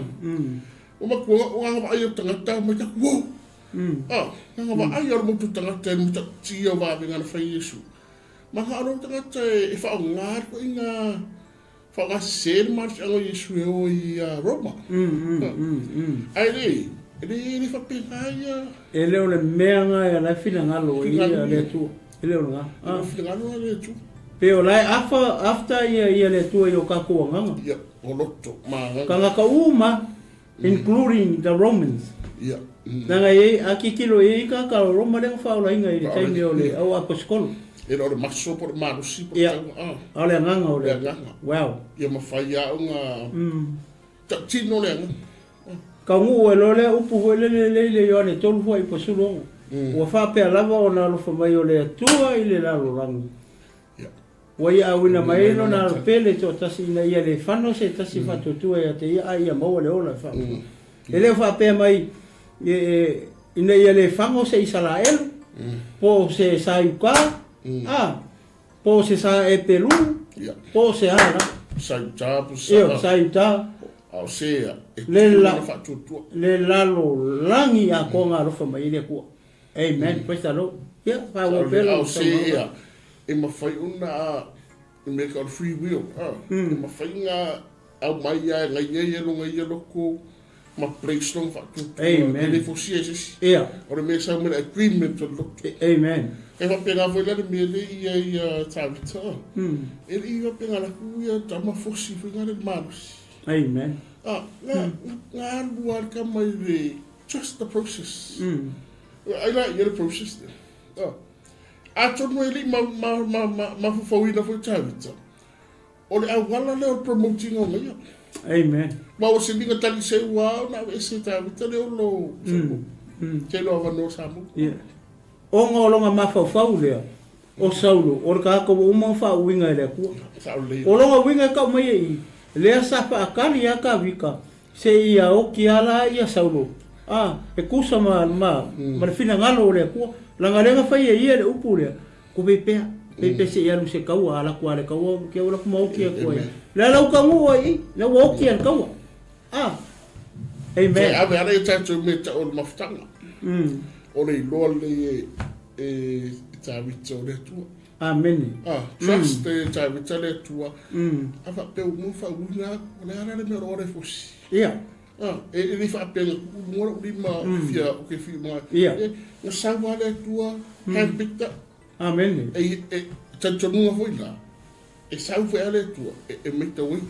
O matua, o ngā vaai o tagata, mai taku, wow! Ah, ngā vaai o le motu tagata e matautia o vāvenga na whai Iesu. Ma ngā aro tagata e whaongā ko i ngā whaongā sese le marisianga o Iesu e o i Roma. Ai le, e le le whapena ia. E le o le mea ngā e ala finangalo i ia le Atua. E le o le ngā. Ah. Finangalo le Atua. Pe o lai afa, after ia, ia le Atua i o kākou anganga. Ia, o loto, ma anganga. Kangaka uma, including the Romans. Ia. Nanga e, a kikilo e i ka ka Roma lenga whaolainga i le taimi o le au aposikolo. E le o le maso po le malosi po le Ia. tau, ah. A o le anganga o le. Le anganga. Wow. Ia mawhai au ngā tino le anganga. Taunuu ai loa lea upu foi lele lea i le Ioane 3:16, Ua faapea lava ona alofa mai o le Atua i le lalolagi, ua ia auina mai ai Lona Alo Pele toatasi ina ia le fano se tasi faatuatua ia te Ia, a ia maua le ola e faamoemoe. E le o faapea mai ina ia le fago se Isaraelu, po o se sa Iuta, a, po o se sa Epelu, po o se a lava. Sa Iuta po o se sa. Ioe, sa Iuta. A o se ea e tu lona faatuatua. Le lalolagi atoa na alofa mai ai le Atua. Amen. Praise the Lord. Ia, faaauau pea lau A o se ea e mafai ona i mea ka o le free will, e mafai ona aumai lava e gaia ia lona ia loto ma place lona faatuatua. Amen. E le fosia e se isi. Ia. O le mea e sau mai le agreement o le loto. Amen. E faapena foi la le mea lea i ai ia Tavita. E le i faapena laku ia tama fosi foi na le malosi. Amen. Ah, nga, nga alu lava le tama i le trust the process. Ai la ia le process lea. Ah. Atonu e le i ma, ma, ma, ma, mafaufauina foi Tavita. O le auala lea o le promoting o ia. Amen. Ma o se liga tali seu lava ona aveese e Tavita le olo te loa avanoa Samoa. Yeah. Ona o lona mafaufau lea o Saulo, o le tagata ua uma ona faauiga e le Atua. O lona uiga e tau mai e i, lea sa faatali a Tavita seia oti ala ia Saulo, a, e tusa ma, ma, ma le finagalo o le Atua. Leaga lea na fai e ia le upu lea, Kovei pea, pei pea seia alu i se taua, ala atu a le taua, ke ua laku ma oti atu ai. Lea la uka nuu ai i, lea ua oti a le taua. A, amen. Te ave ala i tatou mea tau o le mafutaga. O le iloa lelei e, e Tavita o le Atua. Amene. Ah, trust e Tavita le Atua. A faapea ua uma faauiga atu, o le a la le mea o lo o ala e fosi. Ia. Ah, e e le faapea na tuu i luga lou lima ou te fia, ou te fia ma, Ia. e, na sau lava le Atua, handpicked up. Amene. E, e, talitonuga foi la, e sau foi lava le Atua, e, e matau ai.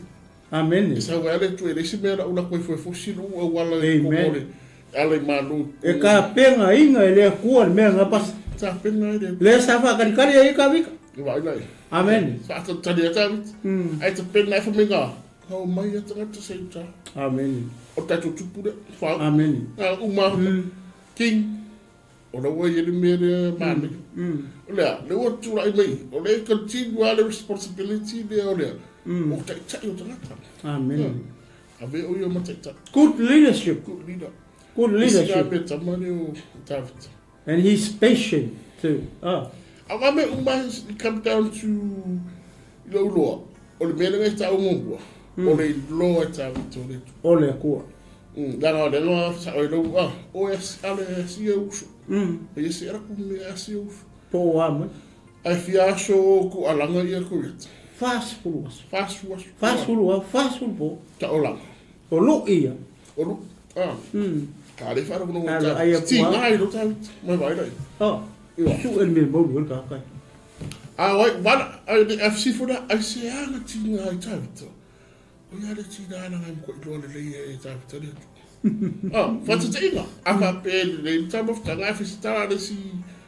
Amene. E sau ai lava le Atua, e leai se mea na ou lako ifo e fosi lou auala i totonu o le ala i Malo i E totonu. tapenaina e le Atua le mea na pasa. Tapena ai le Atua. Lea sa faakalikali ai Tavita. E vaai la i. Amene. Faatalitali ai Tavita. Ae tapena ai fai mai Hao mai ia tagata se uta. Amene. O tatou tupu lea, whau. Amene. A uma king. O la ua i le mea lea manaia. O lea, le ua tulai mai, o lea e continue lava le responsibility lea o lea, o taitai o tagata. Amene. Ave o ia ma taitai. Good leadership. Good leader. Good leadership. Isi mea tama lea o Tavita. And he's patient too. Ah. A ngā mea uma it come down to i lou loa, o le mea lea e tau muamua, o le iloa e Tavita o le Atua. O le Atua. Leaga o lea na sao i lou, ah, o e ale e asi e uso. E ese ala ku mea asi e uso. Po o a mai. Ae fia aso o ku alanga ia ku iata. 40 aso. 40 aso. 40 ao, 40 po. Ta olanga. O lou ia. O lou, ah. Ka le wharongo Ka ta. ai a Ti kua. ngai lo ta. Mai vai lai. Oh. Iwa. Su el me mo ka kai. A wai wana ai le FC fo na ai se anga ti ngai ta vita. O ia le ti ngai ngai ko iloa le lei e ta vita le tu. Ah, whata te inga. A wha pe le lei ta mo ta ngai fi ta le si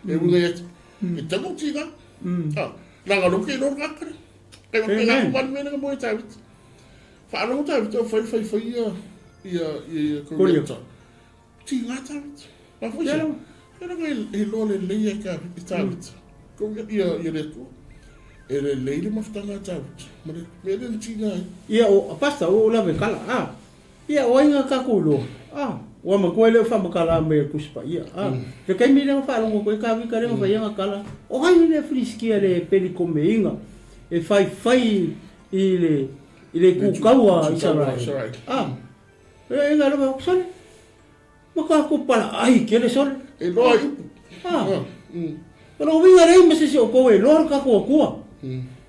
e winga ia. E tamu ti nga. Ah, langa lo ke lo ngakare. Kai wa pe nga wan me nga mo ta vita. Whaalogo Tavita o whai whai whai ia ia ia ia Koriata. Ti ngā Tavita. Ma foi se. Era ngai he loa le lei e ka i Tavita. Ko ia ia ia le atua. E le lei le mafutanga a Tavita. Ma le mea lea na tina ai. Ia o Pastor o lave kala a. Ia o ai nga kakou loa a. Ua matua e le o whamakala mai e Tusi Paia a. Le taimi lea na whaalogo koe ka wika lea na whai anga kala. O ai le Filistia le pelikome inga e whai whai i le i le kūkaua a Isaraele. A, e nga lava, sole, ma kākou pala ai kele sole. E loa i upu. A, o lou uiga leai ma se isi o outou e loa le kākou Akua.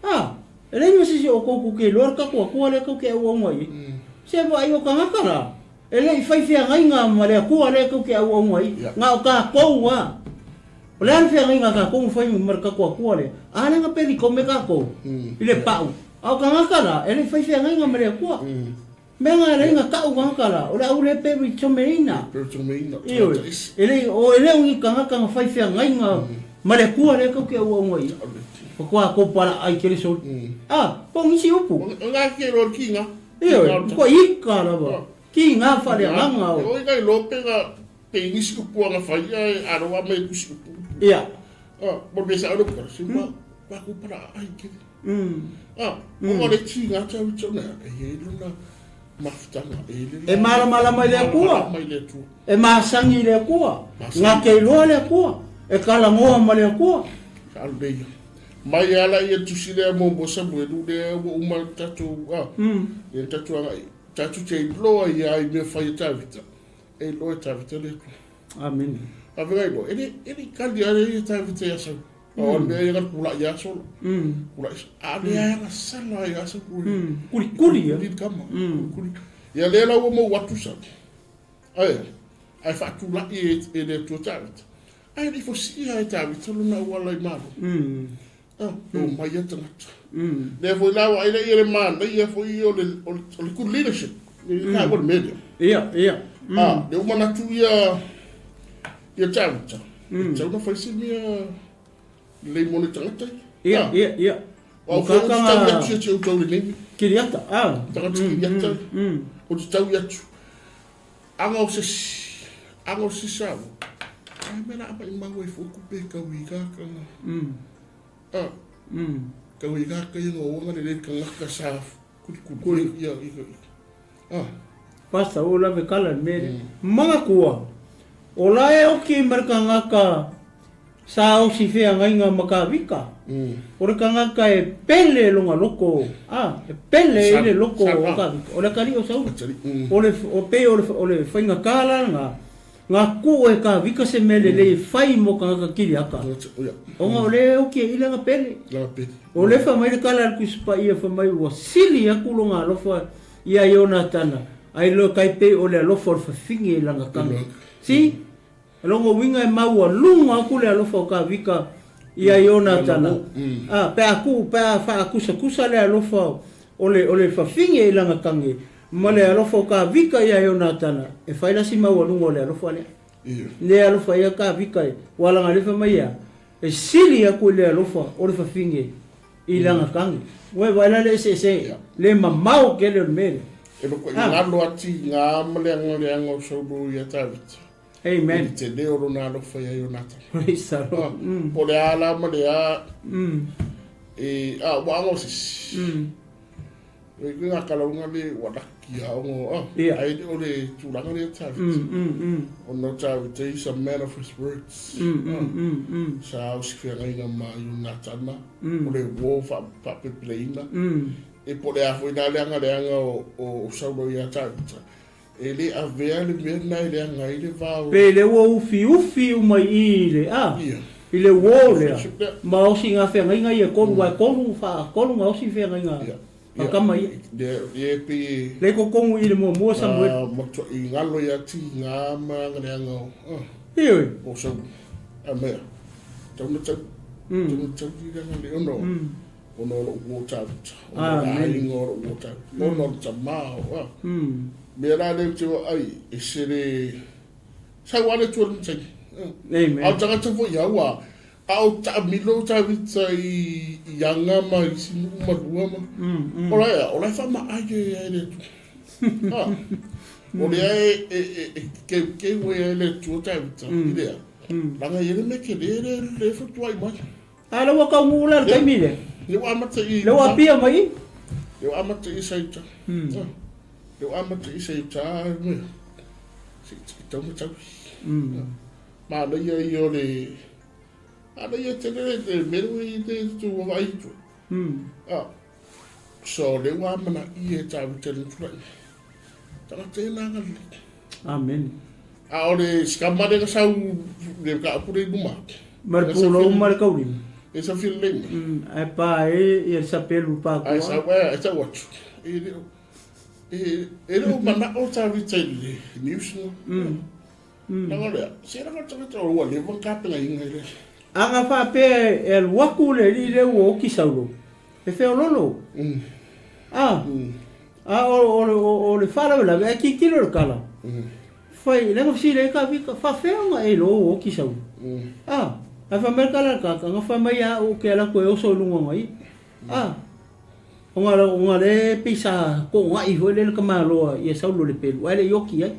A, e leai ma se isi o outou kou ke loa le kākou Akua lea kou ke auauna i ai. Se vaai o kangaka la, e le i fai feagaiga ma le Akua lea kou ke auauna i ai, na o kākou a. O le a le feagaiga a kākou na fai ma le kākou Akua lea? A lea na pelikome kākou i le paʻu, a o kangaka la, e le i fai feagaiga ma le Akua. Mea nga leai na taʻu kangaka la, o le au lea peritomeina. Ioe, e le, o e le o ni kangaka na fai feagaiga ma le Akua lea kou ke auaunga i ai. Faatoa kou palaai kele soli. A, po o nisi upu. Ioe, kua ika lava. Ki ngā faaleagaga o. Oi ka iloa pe na pe i nisi upu ana fai ia a lo ama i tusi upu. Ia. Ah, mo le sa olo ka si ma pa ku para ai ke. Ah, o le ti ngā tau tau na e e lona mafutanga e le. E malamalama i le Atua. Mai le Atua. E masangi i le Atua. Ngā ke iloa le Atua. E kalagoa ma le Atua. Sa alu ia. Mai ala ia tusi lea mo mo Samuelu lea ua uma tatou ah. Ia tatou agai. Tatou te iloa ia i mea fai e Tavita. E iloa e Tavita le Atua. Amene. Avega iloa. E le e le kali ale ia Tavita ia Saulu. O le mea ia ka kula ia Saulu. Kula a le ia sala ia Saulu. Kuli kuli ia. Kuli kama. Kuli. Ia le la ua mau atu Saulu. Ai. Ai faatulai e le Atua Tavita. Ai le fosia e Tavita lona auala i malo. Ah, o mai ia tagata. Lea foi la ua ai lea ia le manaia foi o le o le o le good leadership. Le ka ua le mea lea. Ia, ia. Ah, le ua manatu ia ia Tavita. E tatau ona fai se mea lelei mo le tagata ia. Ia, ia, ia. O foi o te tau atu ia te outou lenei mea. Kiriata, ah. Tagata Kiriata. O te tau atu. Aga o se si, aga o se saua. Ai me la mai mau e foku pe kau i ka kanga. Ah. Kau i ka kai ngo wanga le le kanga ka sa kuli kuli. Kuli. Ia ia. Ah. Pasta o la ve kala me. Manga kua. O la e oki ma le kangaka Sa osi feagaiga ma ka vika. O le kangaka e pele lona loko, a, e pele i le loko o ka vika. O le atalii o Saulu. O le, o pei o le, o le faigata la lena, na kuu e ka vika se mea lelei e fai mo kangaka kiliaka, ona o lea e oki ai i lana pele. O lea fai mai le kala a le Tusi Paia fai mai ua sili atu lona alofa ia Ionatana, ai loa kai pei o le alofa o le fafine i lana tane. See? Lona uiga e maualuga atu le alofa o Kavika ia Ionatana, a, pe a tuu, pe a faakusakusa le alofa o le, o le fafine i lana tage ma le alofa o Kavika ia Ionatana, e fai la si maualuga o le alofa lea. Le alofa ia Kavika e, ua lagalefa mai ia, e sili atu i le alofa o le fafine i lana tage. Ua e vaai la le eseese, le mamao tele o le mea lea. E loko i galo ati ngā ma le anga o Saulo ia Tavita. Amen. I te leo lona alofa ia Ionatana. Praise the Lord. Po le a la ma le a. E, a, ua anga o sisi. E koe ngā kalaunga le ua laki a ongo, a. Ia. Ai o le tūranga le Tavita. Ona o Tavita is a man of his words. Sa o si whengainga ma Ionatana. O le uo wha, E po le a foi nā leanga leanga o, o, o Saulo ia Tavita. E le avea le mea lena e leaga ai le va o. Pe le ua ufiufi uma i i le a, i le uo lea, ma osi nga feagaiga ia kolu ae kolu fa kolu nga osi feagaiga a kama ia. Ia e pei e. Le kokongu i le muamua Samuele. Matua i ngalo ia ti nga ma nga leaga o. Ioe. O Saulu. A mea. Tau na tau. Tau na tau i leaga le ono. Ona o lou uo Tavita. Ona o le aiga o lou uo Tavita. Ona o le tamā o a. Mea la lea ou te vaai, e sele, sau lava le Atua i lona taimi. Amen. A o tagata foi au a, a o taamilo Tavita i, i aga ma isi nuu ma lua ma, o la ea, o la e faamaai e ai le Atua. A, o lea e, e, e, e keukeu ai e le Atua Tavita, i lea, leaga e i ai le mea tele lea, lea e fautuai mai. A la ua taunuu la le taimi lea. Lea ua amata i. Lea ua apia mai i. Lea ua amata i Saita. Lea ua amata i Saita mea. Se i tau ma tau. Manaia ia o le. Manaia tele le mea lea i te tu vaai tu. Ah. So lea ua amanaia e Tavita le tulai. Tagata ia na agalelei. Amen. A o le sikama lea na sau le ka pule i luma. Ma le pulou ma le kaulima. E sa feel lei mai. Ae pa e ia le sapelu pa kua. Ae sa e tau atu. E le e e le o mana'o Tavita i le news na. Langa lea, se langa tagata o ua leva ka pengainga i le. Aga faapea e alu atu le alii lea ua oki Saulo, e feololo. A, a o le faalavelave ae tilotilo le tala. Fai, le fesili ai Kavika, faafefea ona e iloa ua oki Saulo? A, ae fai mai le tala a le tagata, na fai mai a au ou te alu atu e oso i luga o ia. A. Ona ona lea pei sa toonai foi lea le tamaloa ia Saulo i le pelu ae le i oti ai.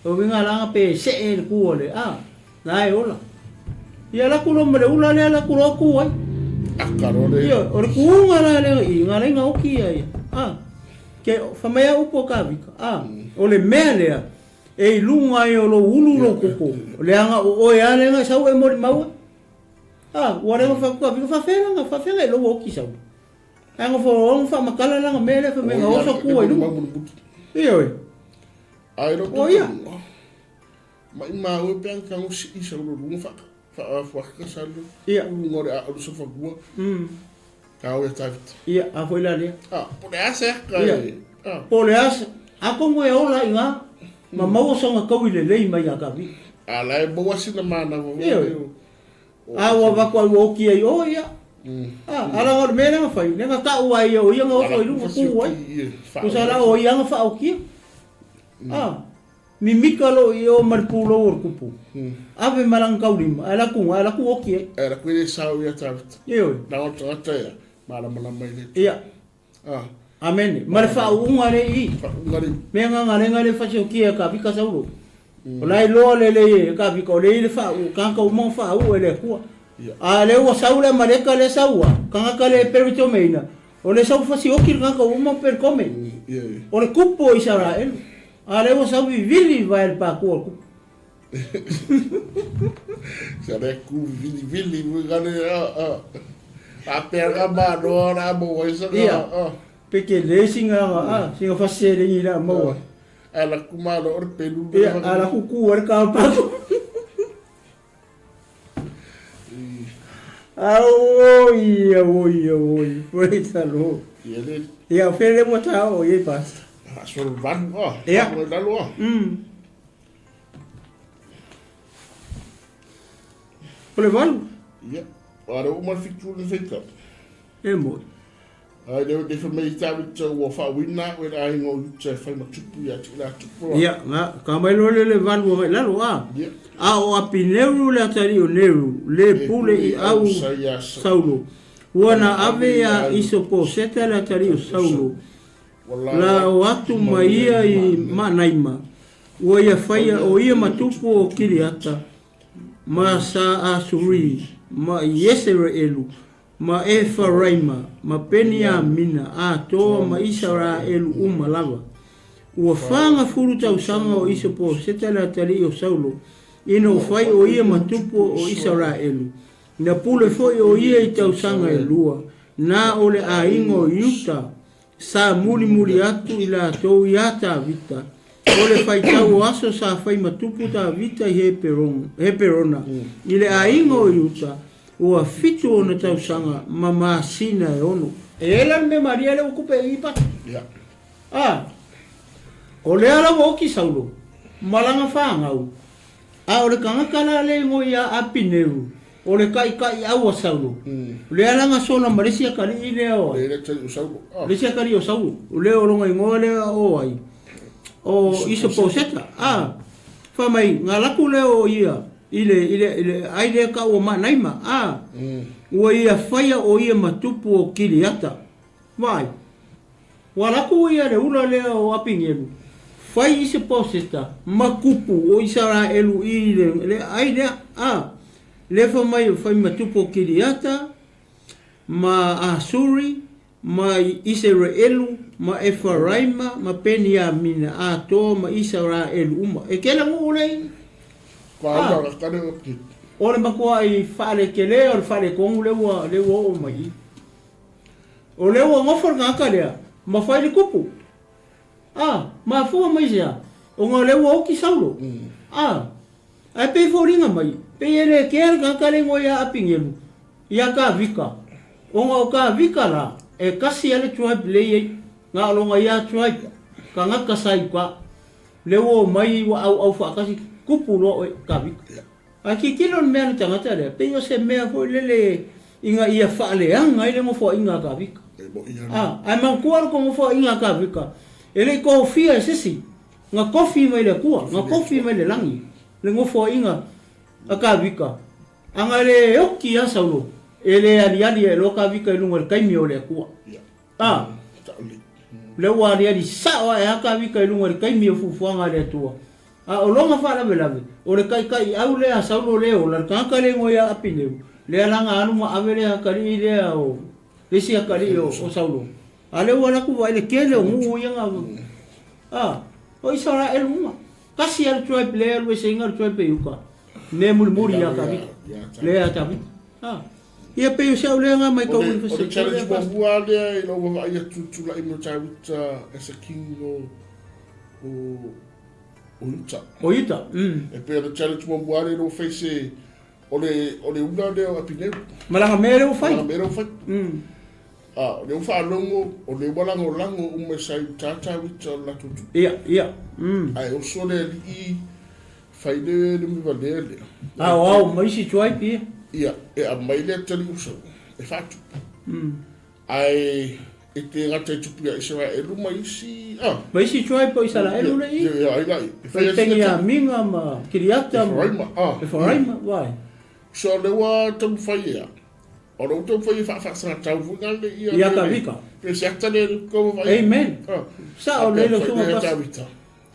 O uiga la pe see le tu a le a, la e ola. Ia alu atu loa ma le ula lea alu atu loa tu ai. Aka loa le. Ia, o le tuuga la lea i na ala ai ona oti ia ia. A, ke fai mai a upu a Kavika, a, o le mea lea e i luga ai o lou ulu lou koko, leaga o oe a lea na sau e molimau ai. A, ua le fai atu Kavika, faafefea la, faafefea na e loua oti Saulo. Ae na fo faamatala la na mea lea fai mai na oso ku ai luga. Ioe. Ai lo O ia. Ma i ma ue pe ang kango si i sa ulo lunga fa fa fa ka sa lo. Ia. Lunga le a ulu sa fa gua. Ka o ia David. Ia, a foi la lea. Ah, po le asa ka. Ia. Ah. Po le asa. A kongo e ola i ngā. Ma maua songa kau i le lei mai a David. A la e maua sina mana vo. Ioe. A ua avatu ai ua oki ai o ia. A, ala o le mea lea na fai, lea na tau ai ia o ia na oso i luga ku ai. Tusa la o ia na whaokia. A, mimika lo i o ma le pulou o le kupu. Ave ma lana taulima, ae la ku, ae la ku oki ai. Ae la ku e sao ia tavita. Ioe. Na o tagata ia, malamalama i le. Ia. Ah. Amene. Ma le faauuga le i. Faauuga le i. Mea nga nga le fasiokia ka vika saulo. O la iloa le lei e ka vika o le i le faau, kanga uma faau e le Atua. A le ua sau le Amaleka le saua, kanga le peritomeina, o le sau fasioki le kanga uma peritome. O le kupu o Isaraelu. A le ua sau vivili vae le pākua o le kupu. Sa le ku vili vili mo ka le a a. A pe ga ma no ra mo ai sa ga a. Pe ke le singa a singa fa se le ni la mo. A la ku ma lo or pelu. Ia a la ku ku ar ka pa. Oi, oi, oi, praise the Lord. Ia le. Ia fele mo ta o ye pastor. A so van o. Ia. Lalo a. O le valu. Ia. Are uma le fitu le feita. E moi. Ai le le fa mai ta wi tau wa fa wina we le ai ngo te fai ma tupu ia ti la tupu. Ia, nga ka mai lo le le valu ngai lalo a. Ia. A o Apineru le atali o Neru, le pule i au Saulo. Ua na ave ia Isoposeta le atali o Saulo. La o atu ma ia i Maanaima, ua ia faia o ia ma tupu o Kiriata, ma Saasuri, ma Iesereelu, ma Efaraima, ma Peniamina, atoa ma Isaraelu uma lava. Ua 40 tausaga o Isoposeta le atalii o Saulo, ina ua fai o ia ma tupu o Isaraelu. Na pule foi o ia i tausaga e lua, na o le aiga o Iuta Sa mulimuli atu i latou iā Tavita. O le faitau o aso sa fai ma tupu Tavita i Heperona, i le aiga o Iuta, ua 7 ona tausaga ma masina e 6. E i ai la le mea malie lea ua tupe i Ipata. A, o lea la ua oti Saulo ma lana fanau, a o le tagata la lea i igoa ia Apineru, O le taitaiau a Saulo, lea la na sola ma le isi atalii lea o ai? Le isi atalii o Saulo, lea o lona igoa lea o ai? O Isoposeta. A, fai mai, na alu atu lea o ia i le, i le, i le ai lea tau o Maanaima, a, ua ia faia o ia ma tupu o Kiriata. Vaai, ua alu atu ia le ula lea o Apinelu, fai Isoposeta ma tupu o Isaraelu i le, le ai lea, a, Lea fai mai fai ma tupu o Kiriata, ma Asuri, ma Iseraelu, ma Efaraima, ma Peniamina, atoa ma Isaraelu uma. E kela nuu lea i. Ah, o le matuai faalekele o le faaletonu lea ua lea ua oo mai i. O lea ua nofo le tagata lea ma fai le kupu. Ah, mafua mai sea, ona o lea ua oti Saulo. Ah, Ae pei foliga mai, pei e le kea le tagata le igoa ia Apinelu, ia Kavika, ona o Kavika la, e kasi a le tribe le iai, na o lona ia tribe, tagata sa i uka, le ua omai ua auau faatasi, tupu loa oe, Kavika. Ae tilotilo le mea a le tagata lea, pei o se mea foi lele ina ia faaleaga ai le nofoaiga a Kavika. A, ae manatua le tou nofoaiga a Kavika, e le i tofia e se isi, Na kofi mai le Atua, na kofi mai le lagi, le nofoaiga a Kavika, aga le oki a Saulo, e le aliali ae loa Kavika i luga i le taimi o le Atua. A. Lea ua aliali sao ae a Kavika i luga i le taimi o fuafuaga a le Atua. A o lona faalavelave, o le taitaiau lea a Saulo le ola, le tagata le igoa ia Apineu, lea la na alu ma ave le atalii lea o le isi atalii o Saulo. A lea ua alu atu vaai le tele o nuu ia na a o Isaraelu uma. Tasi lava le tribe lea e alu eseina le tribe e Iuta, mea mulimuli ia Tavita, lea ia Tavita. A ia pei o si au lea na matau i O le challenge muamua lea i lau vaavaai atu i tulai mai o Tavita as a king o o Utah. O Utah. E pei o le challenge muamua lea ua fai se o le o le ula lea o Apineu. Ma lana mea lea ua fai. Ma lana mea lea ua fai. A, o lea ua faalogo, o lea ua lagolago uma sa i uta Tavita o le latou tupu. Ia, ia. Ae oso le alii fai le le mea valea lea. A o ao ma isi tribe ia. Ia, e aumai le atalii o Saulu e faatupu. Ae e te gata i tupu ia Isaraelu ma isi, a. Ma isi tribe o Isaraelu le i. Ia, ai la i. E fai Peniamina ma Kiriata ma Efaraima, a. Efaraima, vai. So lea ua taumafai ea. O lea ua taumafai e faafaasagatau foi na le ia. Ia Tavita. Pe se ata le kau vai. Amen. Sa o le le sunga pas. Tavita.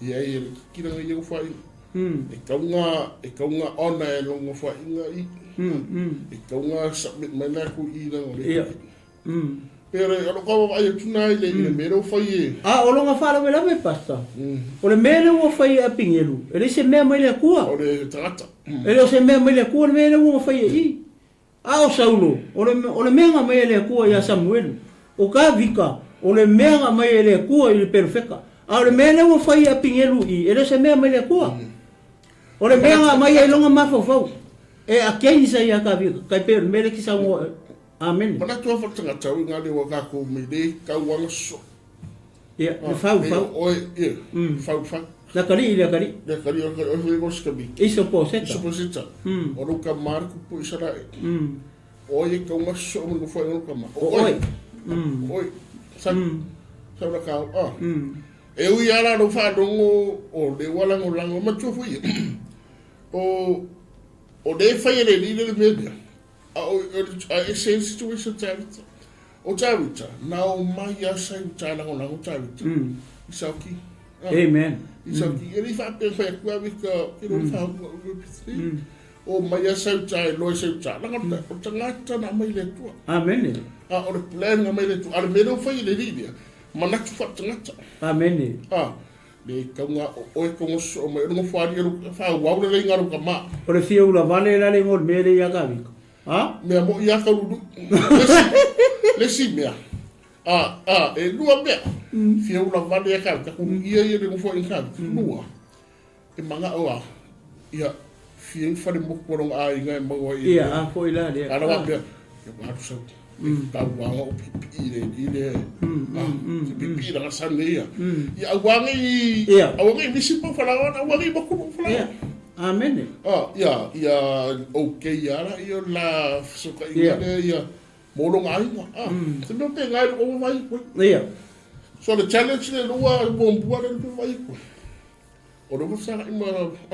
Ia ia le kikira ngai ia fai. E kaunga e kaunga ona e longo fai inga i. E kaunga submit mai na ku i na le. Ia. Pe re o kau vai atu na i le i le mea o fai e. A o longa faalavelave pastor. O le mea lea ua fai e Apinelu, e leai se mea mai le Atua. O le tagata. E le o se mea mai le Atua le mea lea ua fai e i. A o Saulo, o le, o le mea na aumai e le Atua ia Samuelu, o Tavita, o le mea na aumai e le Atua i le perofeta. A o le mea lea ua fai e Apinelu i, e le o se mea mai le Atua. O le mea na aumai ai lona mafaufau, e against ai ia Tavita, tai pei o le mea lea e te saunoa ai. Amene. Manatu lava le tagata o i ngā leo a kākou mai le kauanga so. Ia, le fau, fau. Oe, ia, fau, fau. Le atalii, le atalii. Le atalii, o le atalii, o se kami. Iso po seta. Iso po seta. O lou ka mare ku pu isa rae. O ia kau mas so mo fo o ka ma. O oi. O oi. Sa sa la ka ah. E ui ala lo fa longo o le wala ngo lango ma tu fu ia. O o le fai le li le me. A o a e se situation Tavita. O Tavita, na o mai a sai u tā langolango Tavita. I sau ki. Amen. I sau ki. E li whaapea whai aku awe ka ki ro whaahunga o MP3. O mai a sai u tā e loe sai u tā. Langa o tangata na mai le atua. Amen. A o le plan nga mai le atua. A le mea leo whai le li lea. Manatu wha tangata. Amen. A le kaunga o oe kaunga so mai o lunga whaari e wha wau le reinga ro ka ma. O le fia ula vale la le ngol mele ia Tavita. Ha? Mea mo ia ka ruru. Le si mea. A, a, e lua mea. Fia ula vale ia ka, ka kuru ia ia le ngofo i ka. Lua. E manga o a. Ia, fia i whare moku waronga a inga e maua i. Ia, a foi la lea. Ana wa mea. Ia wa sau. Tau wanga o pipi i le i le. Te pipi i langa sane ia. Ia, au wanga i. Ia. Au wanga i misi pau whalawa, au wanga i moku pau whalawa. Ia. Amene. Ah, ia, ia, okay ia la, ia la, so ka inga le, ia, mo longa aiga. Ah, te mea pe ngai lo vai koe. Ia. So le challenge le lua, mo mbua le pe vai koe. O le wasa i ma,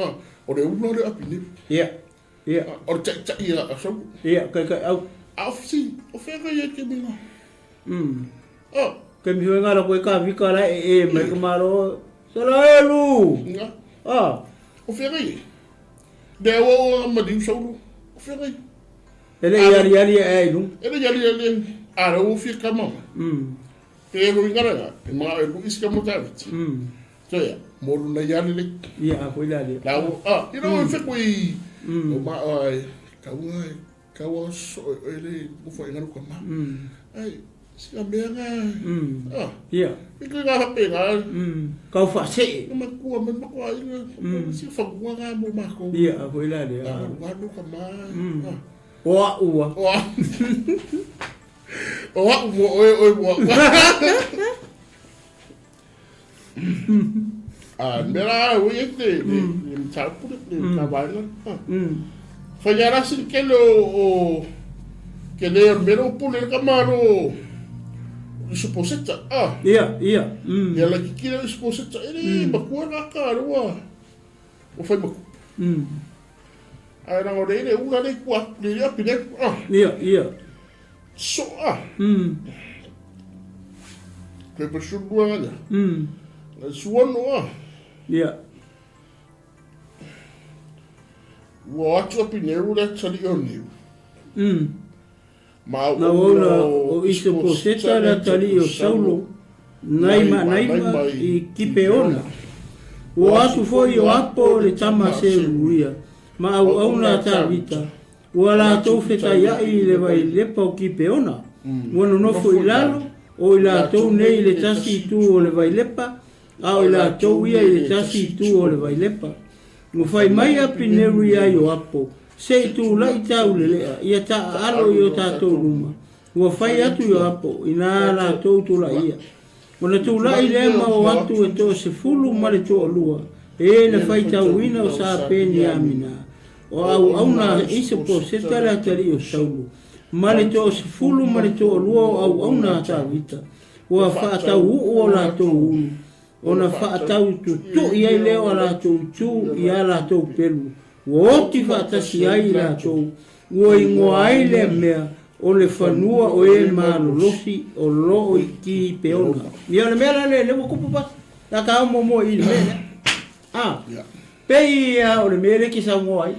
ah, o le ula le api ni. Ia. Ia. O le tai tai ia, so. Ia, kai kai au. A o si, o whenga ia ke mina. Ah. Ke mi hoenga la koe ka vika la e e mai ka malo. Selaelu. Nga. Ah. O whenga ia. Le aua o ma diu saulu. O whenga ia. E le iali iali e ai lunga. E le iali iali e a re o fia ka mama. Te e hui ngara nga, e mga e luis ka mo taviti. So ia, mo luna iali le. Ia, a koe la le. La o, ah, i rau e wheko i, o ma, ai, kaunga, kaua so e le, mo whai ngaru ka ma. Ai, sina mea nga, ah. Ia. I koe ngā hape ngā. Kau whasee. Nga makua, me makua inga, si whangua ngā mo mako. Ia, a koe la le. A wanu ka ma. O a ua. O a. O a mo oe oe mo a. A me la o ye te le le mtaupu le le kawaina. Fa ya la sin ke lo o ke le me lo pule ka maro. Suposeta. Ah. Ia, ia. Ia la kikira suposeta. Ere makua na ka roa. O fai maku. Ai ranga o le ula le kua le le api le. Ah. Ia, ia. So ah. Pe pa sulu nga lea. Na suono a. Ia. Ua o atu Apineru le atalii o Neu. Ma Na auauna o Isoposeta le atalii o Saulo nai Maanaima i Kipeona. Ua o atu foi Ioapo le tama a Seruia ma auauna a Tavita, ua latou fetaiai i le vailepa o Kipeona. Ua nonofo i lalo, o i latou nei i le tasi itu o le vailepa, a o i latou ia i le tasi itu o le vailepa. Ua fai mai Apineru iā Ioapo, Se i tulai tāu lelea, ia taaalo i o tātou luma. Ua fai atu Ioapo, inā latou tulai ia. Ona tulai lea ma o atu e toasefulu ma le toalua, e na faitauina o Sa Peniamina, o auauna a Isaposeta le atalii o Saulo, ma le toasefulu ma le toalua o auauna a Tavita, ua faatauuu o latou ulu, ona faataututu'i ai lea o a latou itu i a latou pelu, ua oti faatasi ai i latou, ua igoa ai lea mea o le fanua o e malolosi o lo o i Kipeona. Ia o le mea la lea, lea ua tupu pasi, la ta ao muamua i i le mea lea. A, pei lava o le mea lea e te saunoa ai,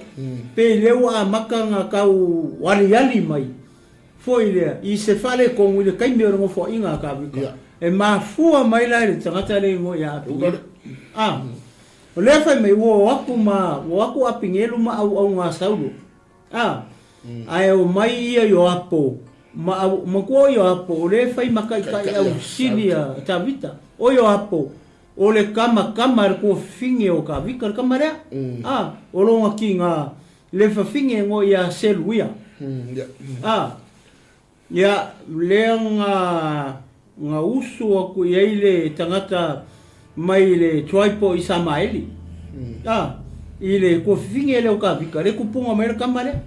pei lea ua amata ona tau aliali mai foi lea i se faaletonu i le taimi o le nofoaiga a Tavita, e mafua mai la i le tagata lea i igoa ia Apinelu. A, o lea fai mai ua o atu ma, ua o atu Apinelu ma auauna a Saulo. A, ae o mai ia Ioapo ma au, manatua o Ioapo o lea e fai ma taitai au sili a Tavita. O Ioapo, o le tama tama a le tuafafine o Tavita le tama lea. A, o lona tiga Le fafine ngo ia Seluia. A, ia, lea nga, nga usu aku i ai le tagata mai le tribe o Isamaeli. A, i le tuafafine lea o Tavita, le kupunga mai le tama lea,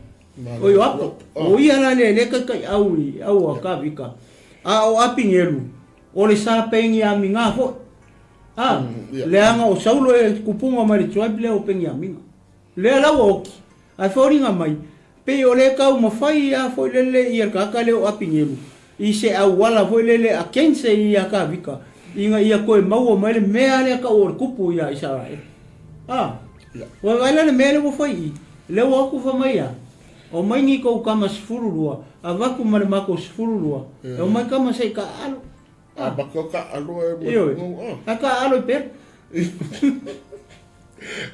o Ioapo. O ia la lea lea taitaiau i au a Tavita. A o Apinelu, o le sa Peniamina foi. A, leaga o Saulo e kupunga mai le tribe lea o Peniamina. Lea la ua oki, ae foliga mai, pei o le taumafai a foi lele ia le tagata lea o Apinelu i se auala foi lele a Kense ia Tavita ina ia toe maua mai le mea lea tau o le tupu ia Isaraelu. A, ua vaai la le mea lea ua fai i, lea ua atu fai mai a, omai ni tou tama 12, avatu ma le matou 12, e omai tama se i taaalo. A maka o taaalo e Ioe, a taaalo i pea.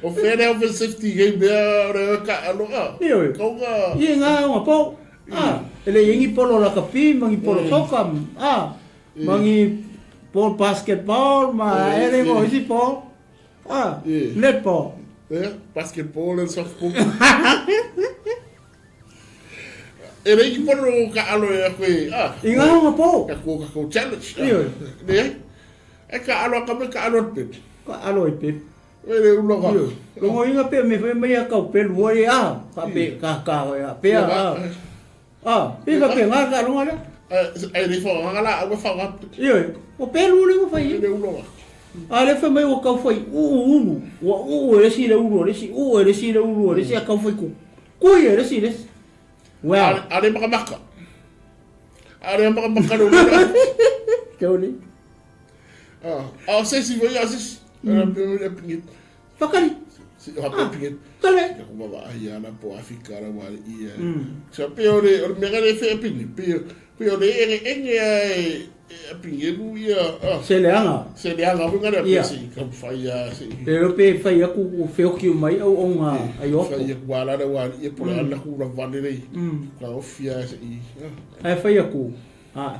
O fea le health and safety i nei mea o le taaalo a? Ioe. Kauga. Ia ngā o ngā pō. A, e le i ni polo lakapi ma ni polo soka, a, ma ni polo basketball ma e le ngo isi pō. A, netball. Yeah, basketball and softball. E le i polo taaalo e aku e, a. I ngā o ngā pō. Ka kua ka kau challenge. Ioe. Ne? E taaalo a ka me taaalo a te pepe. Taaalo ai pepe. E le ulo ka. Longo inga pe me fai mai a kau pelu oi a ka pe ka ka oi a pe a a pe ka pe nga ka longa le. E le fa nga la au fa nga. Ioe, o pelu le ua fai. E le ulo ka. A le fai mai ua kau fai uu ulu, ua uu e le isi le ulu o le isi, uu e le isi le ulu o le isi a kau fai ku. Kui e le isi le isi. Well. A le makamaka. A le makamaka le ulu. Tony. Ah, o se isi foi a se isi. Fakali. Ah, Tale. Ka kuma va ai ana po Afrika ra wa i. Sa pe o le o le mea le fe pini. Pe pe o le enge enge e a pingelu ia. Se leaga. Se leaga foi ngare pe se ka fai a se. Pe o pe fai aku o feoki o mai au o ngā ai opo. Fai aku ala ra wa i po le ala ku ra vale rei. Ka ofia se i. Ai fai aku. Ah.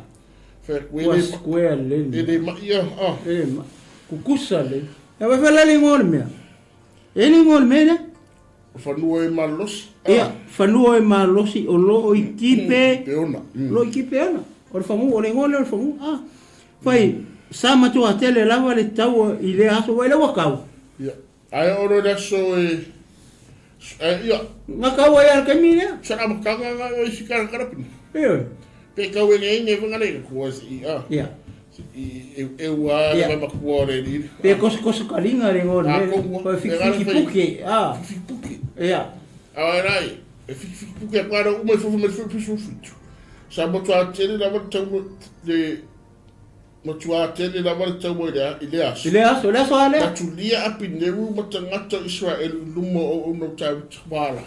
Ua square lele. E le mai ia. Ah. E le mai. Kukusa le. E wai whala le ngoa le mea. E le ngoa le mea lea. Fanua e malosi. Ah. Ia, fanua e malosi o loo i kipe. Peona. Loo i kipe ana. O le fangu, o le ngoa lea o le fangu. Ah. Fai, sa matua tele lava le taua i lea aso, wai le ua kau. Ia. Ae o le aso e Ia. Nga kau ai al kaimi lea. Sa ka makanga nga o isi kara kara pini. Ioe. Pe kau e nei nei whanga nei kua si i a. Ia. I e e ua le ma kua o le ni. Pe koso koso kalinga le ngor le. Ko fiki fiki puke. A. Fiki puke. Ia. A rai. E fiki fiki puke a kua uma i fufu me fufu fufu. Sa mo tua tele la wa tau le. Matua tele lava le taua i lea aso. I lea aso, le aso lava lea. Na tulia Apineru ma tagata o Iseraelu i luma o auauna o Tavita, ua ala.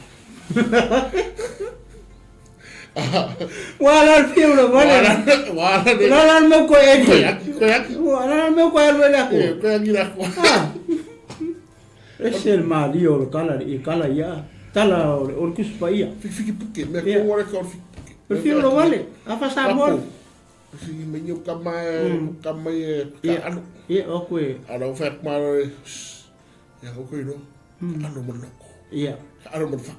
Ua ala le fiu le vale. Ua ala le. Ua ala le mau koe eli. Koe aki, koe aki. Ua ala le mau koe alu ele aku. E, koe aki le aku. Ese le malie o le kala i kala ia. Tala o le kusi paia. Fiki puke, mea koa le ka o le fiki puke. Le fiu le vale. Afa Samoa. Sigi mai o kama e, kama e, ka alo. Ia, o koe. Ala o whaak maro e, ia ko koe no, ka alo ma loko. Ia. Ka alo ma wha.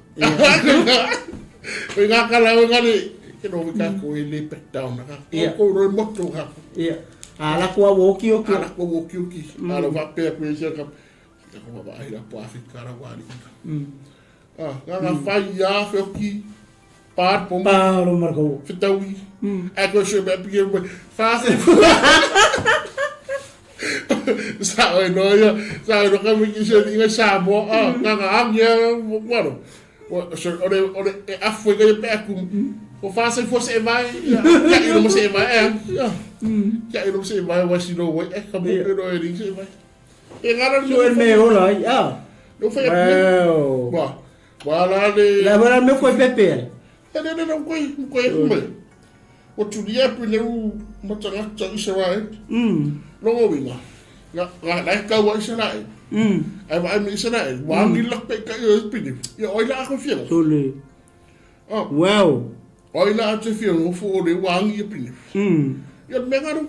Koe ngā kala o ngari, ke no ka koe le back down. Ka ko roi moto ka. Ia. A la kua woki oki. A la kua woki oki. A la whapea koe sia ka, ka ko baba ai la po Afrika la wari. Ah, ngā ngā whai ia wheoki, Pā poma. Pā ro marko. Whitaui. Ai koe sui mea piki mai. Whāse. Sa oi no ia. Sa oi no ka wiki se inga Samoa. Ah, ngā ngā angi a waro. So ore ore e afu e kai pe aku. O whāse fo se mai. Kia i no se mai e. Kia i no se mai wa si no wai e ka mo no e ring se mai. E ngara no. So e me ola ai. Ah. No whai aku. Wa. Wa la le. La wala me koe pepe ai. E le le le koe, koe e mai. O tulia pe le u matangata Israel. Longo winga. Nga nga la ka wa Israel. Ai wa me Israel. Wa ni la pe ka e pini. Ia oi la ko fia. Tole. Oh. Wow. Oi la te fia ngo fu o le wa ngi e pini. Ia me ngaru.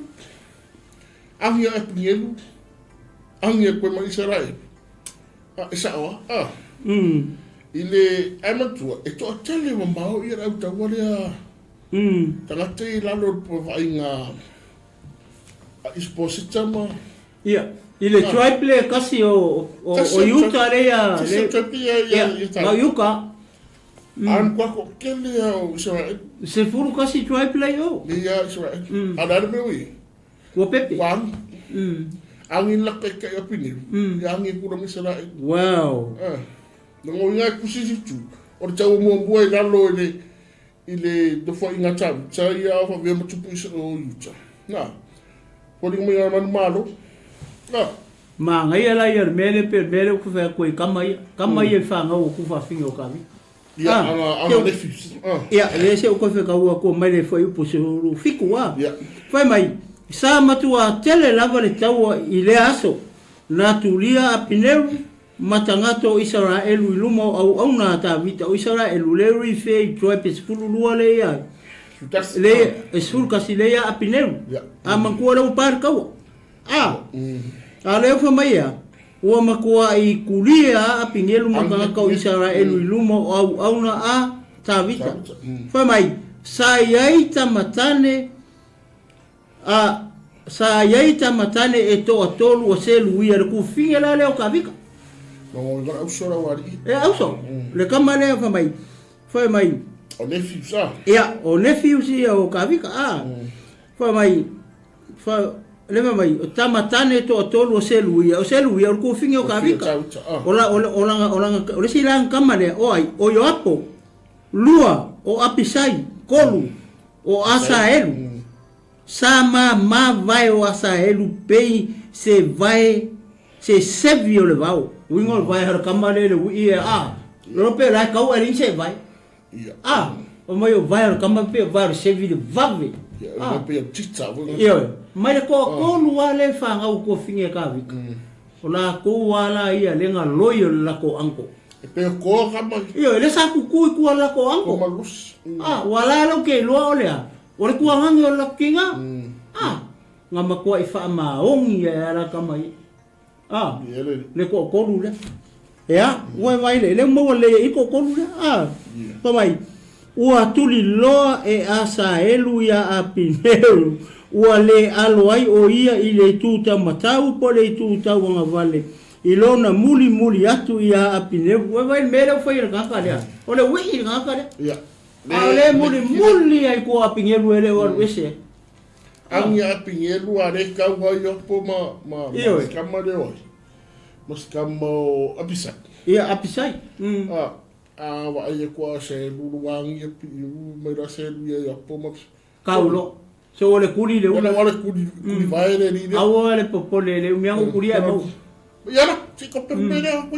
Angi e pini Angi e koe ma Israel. A, e sao a, a. I le ae matua, e toatele mamao ia le au taua lea. Tagata i lalo o le vaaiga a Isposita ma. Ia, i le tribe lea kasi o, o, o Iuta lea. Kasi o tribe ia, ia, ia. Ma Iuka. An kua ko kele ia o Israel. Se furu kasi tribe lea o. Le ia Israel. A le mea ui. Ua pepe. Ua angi. Angi laka i kai apini. Ia angi kura misa la. Wow. Eh. Na ngo inga kusi situ. O le tau mua mua i lalo i le i le nofoaiga Tavita ia faapea ma tupu i o Iuta. Na. Foliga mai ia manumalo. Na. Manaia la ia le mea lea pei o le mea lea ou te fai atu ai i tama ia. Tama ia i fanau o Tufaafine o Kavita. Ia, ana, ana nephews. Ah. Ia, lea se ou toe fetaua atua mai le fuaiupu 17 a. Ia. Fai mai, sa matua tele lava le taua i lea aso, na tulia a Pineru ma tagata o Isaraelu i luma o auauna a Tavita o Isaraelu, le ui fe i tribe e 12 lea ia ai. Le, e 11 lea ia a Pineru. Ia. A matua lea ua pa le taua. A, a lea fai mai ea, ua matuai kulia a Apinelu ma tagata o Isaraelu i luma o auauna a Tavita. Fai mai, sa i ai tamatane a sa i ai tamatane e toatolu o Seluia le kufine la lea o Tavita. E auso, le tama lea fai mai, fai mai. O nephews a? Ia, o nephews ia o Tavita a. Fai mai, Fa, leva mai, o tama tane toatolu o Seluia, o Seluia o le kufine o Kavika. O la, o, o langa, o langa, o le isi langa kama lea, o ai, o Ioapo, lua, o Apisai, kolu, o Asaelu. Sa ma ma vae o Asaelu pei se vae, se sevi o le vao. Uiga o le vae o le kama lea le ui e a. Lolo pe la e kau e se vae. A, o mai o vae o le kama pe o vae o le sevi le vave. A, ioe, mai le toatolu lava lea e fanau i tuafine e Kavika. O latou lava la ia le galoi o le latou uncle. E pei o koa kama. Ioe, lea sa tutu i tua o le latou uncle. A, ua la lau ke iloa o le a, o le tuagagi o le latou tiga. A, na matuai faamaoni ai lava la tama ia. A, le toatolu lea. Ea, ua e vaai lea, lea ua maua lelei ai i toatolu lea. A, fai mai, ua tuliloa e Asaelu iā Apineru, ua le alo ai ʻo ia i le itu taumatau po o le itu tauagavale, i lona mulimuli atu iā Apineru. Ua e vaai i le mea lea ua fai e le tagata lea, o le uiʻi i le tagata lea. A o lea e mulimuli ai tua o Apineru e le o alu ese ai. Angi a Pingelu a re kau ai opo ma ma ma sikama reo ai. Ma sikama o Apisai. Ia Apisai. A a wa ai ko a se lulu angi a pi u mai ra se lu ia opo ma Kaulo. So o le kuli le ula. O le kuli, kuli vae le li. Aua le popole le umi angu kuli ai mau. Ia la, si ko pe pe le ko.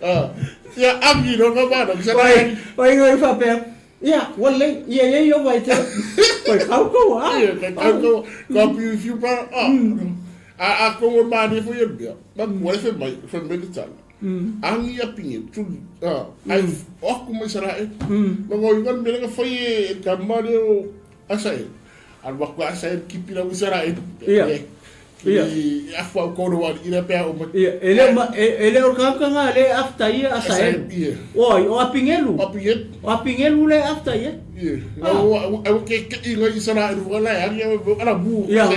Ah, ia angi no ka ba no sa la. Oi ngoi fa pe. Ia, ua lei, ia ia ia vai te. Koi kau kau a. Ia, koi kau kau. Ka piu fiu pa. Ah. A a ko ngo ma ni fo ia bia. Ma mo le fe mai, fe mai le tala. Angi a pinge tu ah ai o ku mai sara e. Ma ngo inga me nga fai e ka ma le o asa e. Al wa ku asa e kipi la usara e. Ia. Ia. I afu au kono wa ira pe o ma. Ia, e le ma e le o ka ka nga le afta ia asa e. Ia. Oi, o apingelu. O apingelu. O apingelu le afta ia. Ia. O o ke ke i ngai sara e wa la ya ala bu. Ia.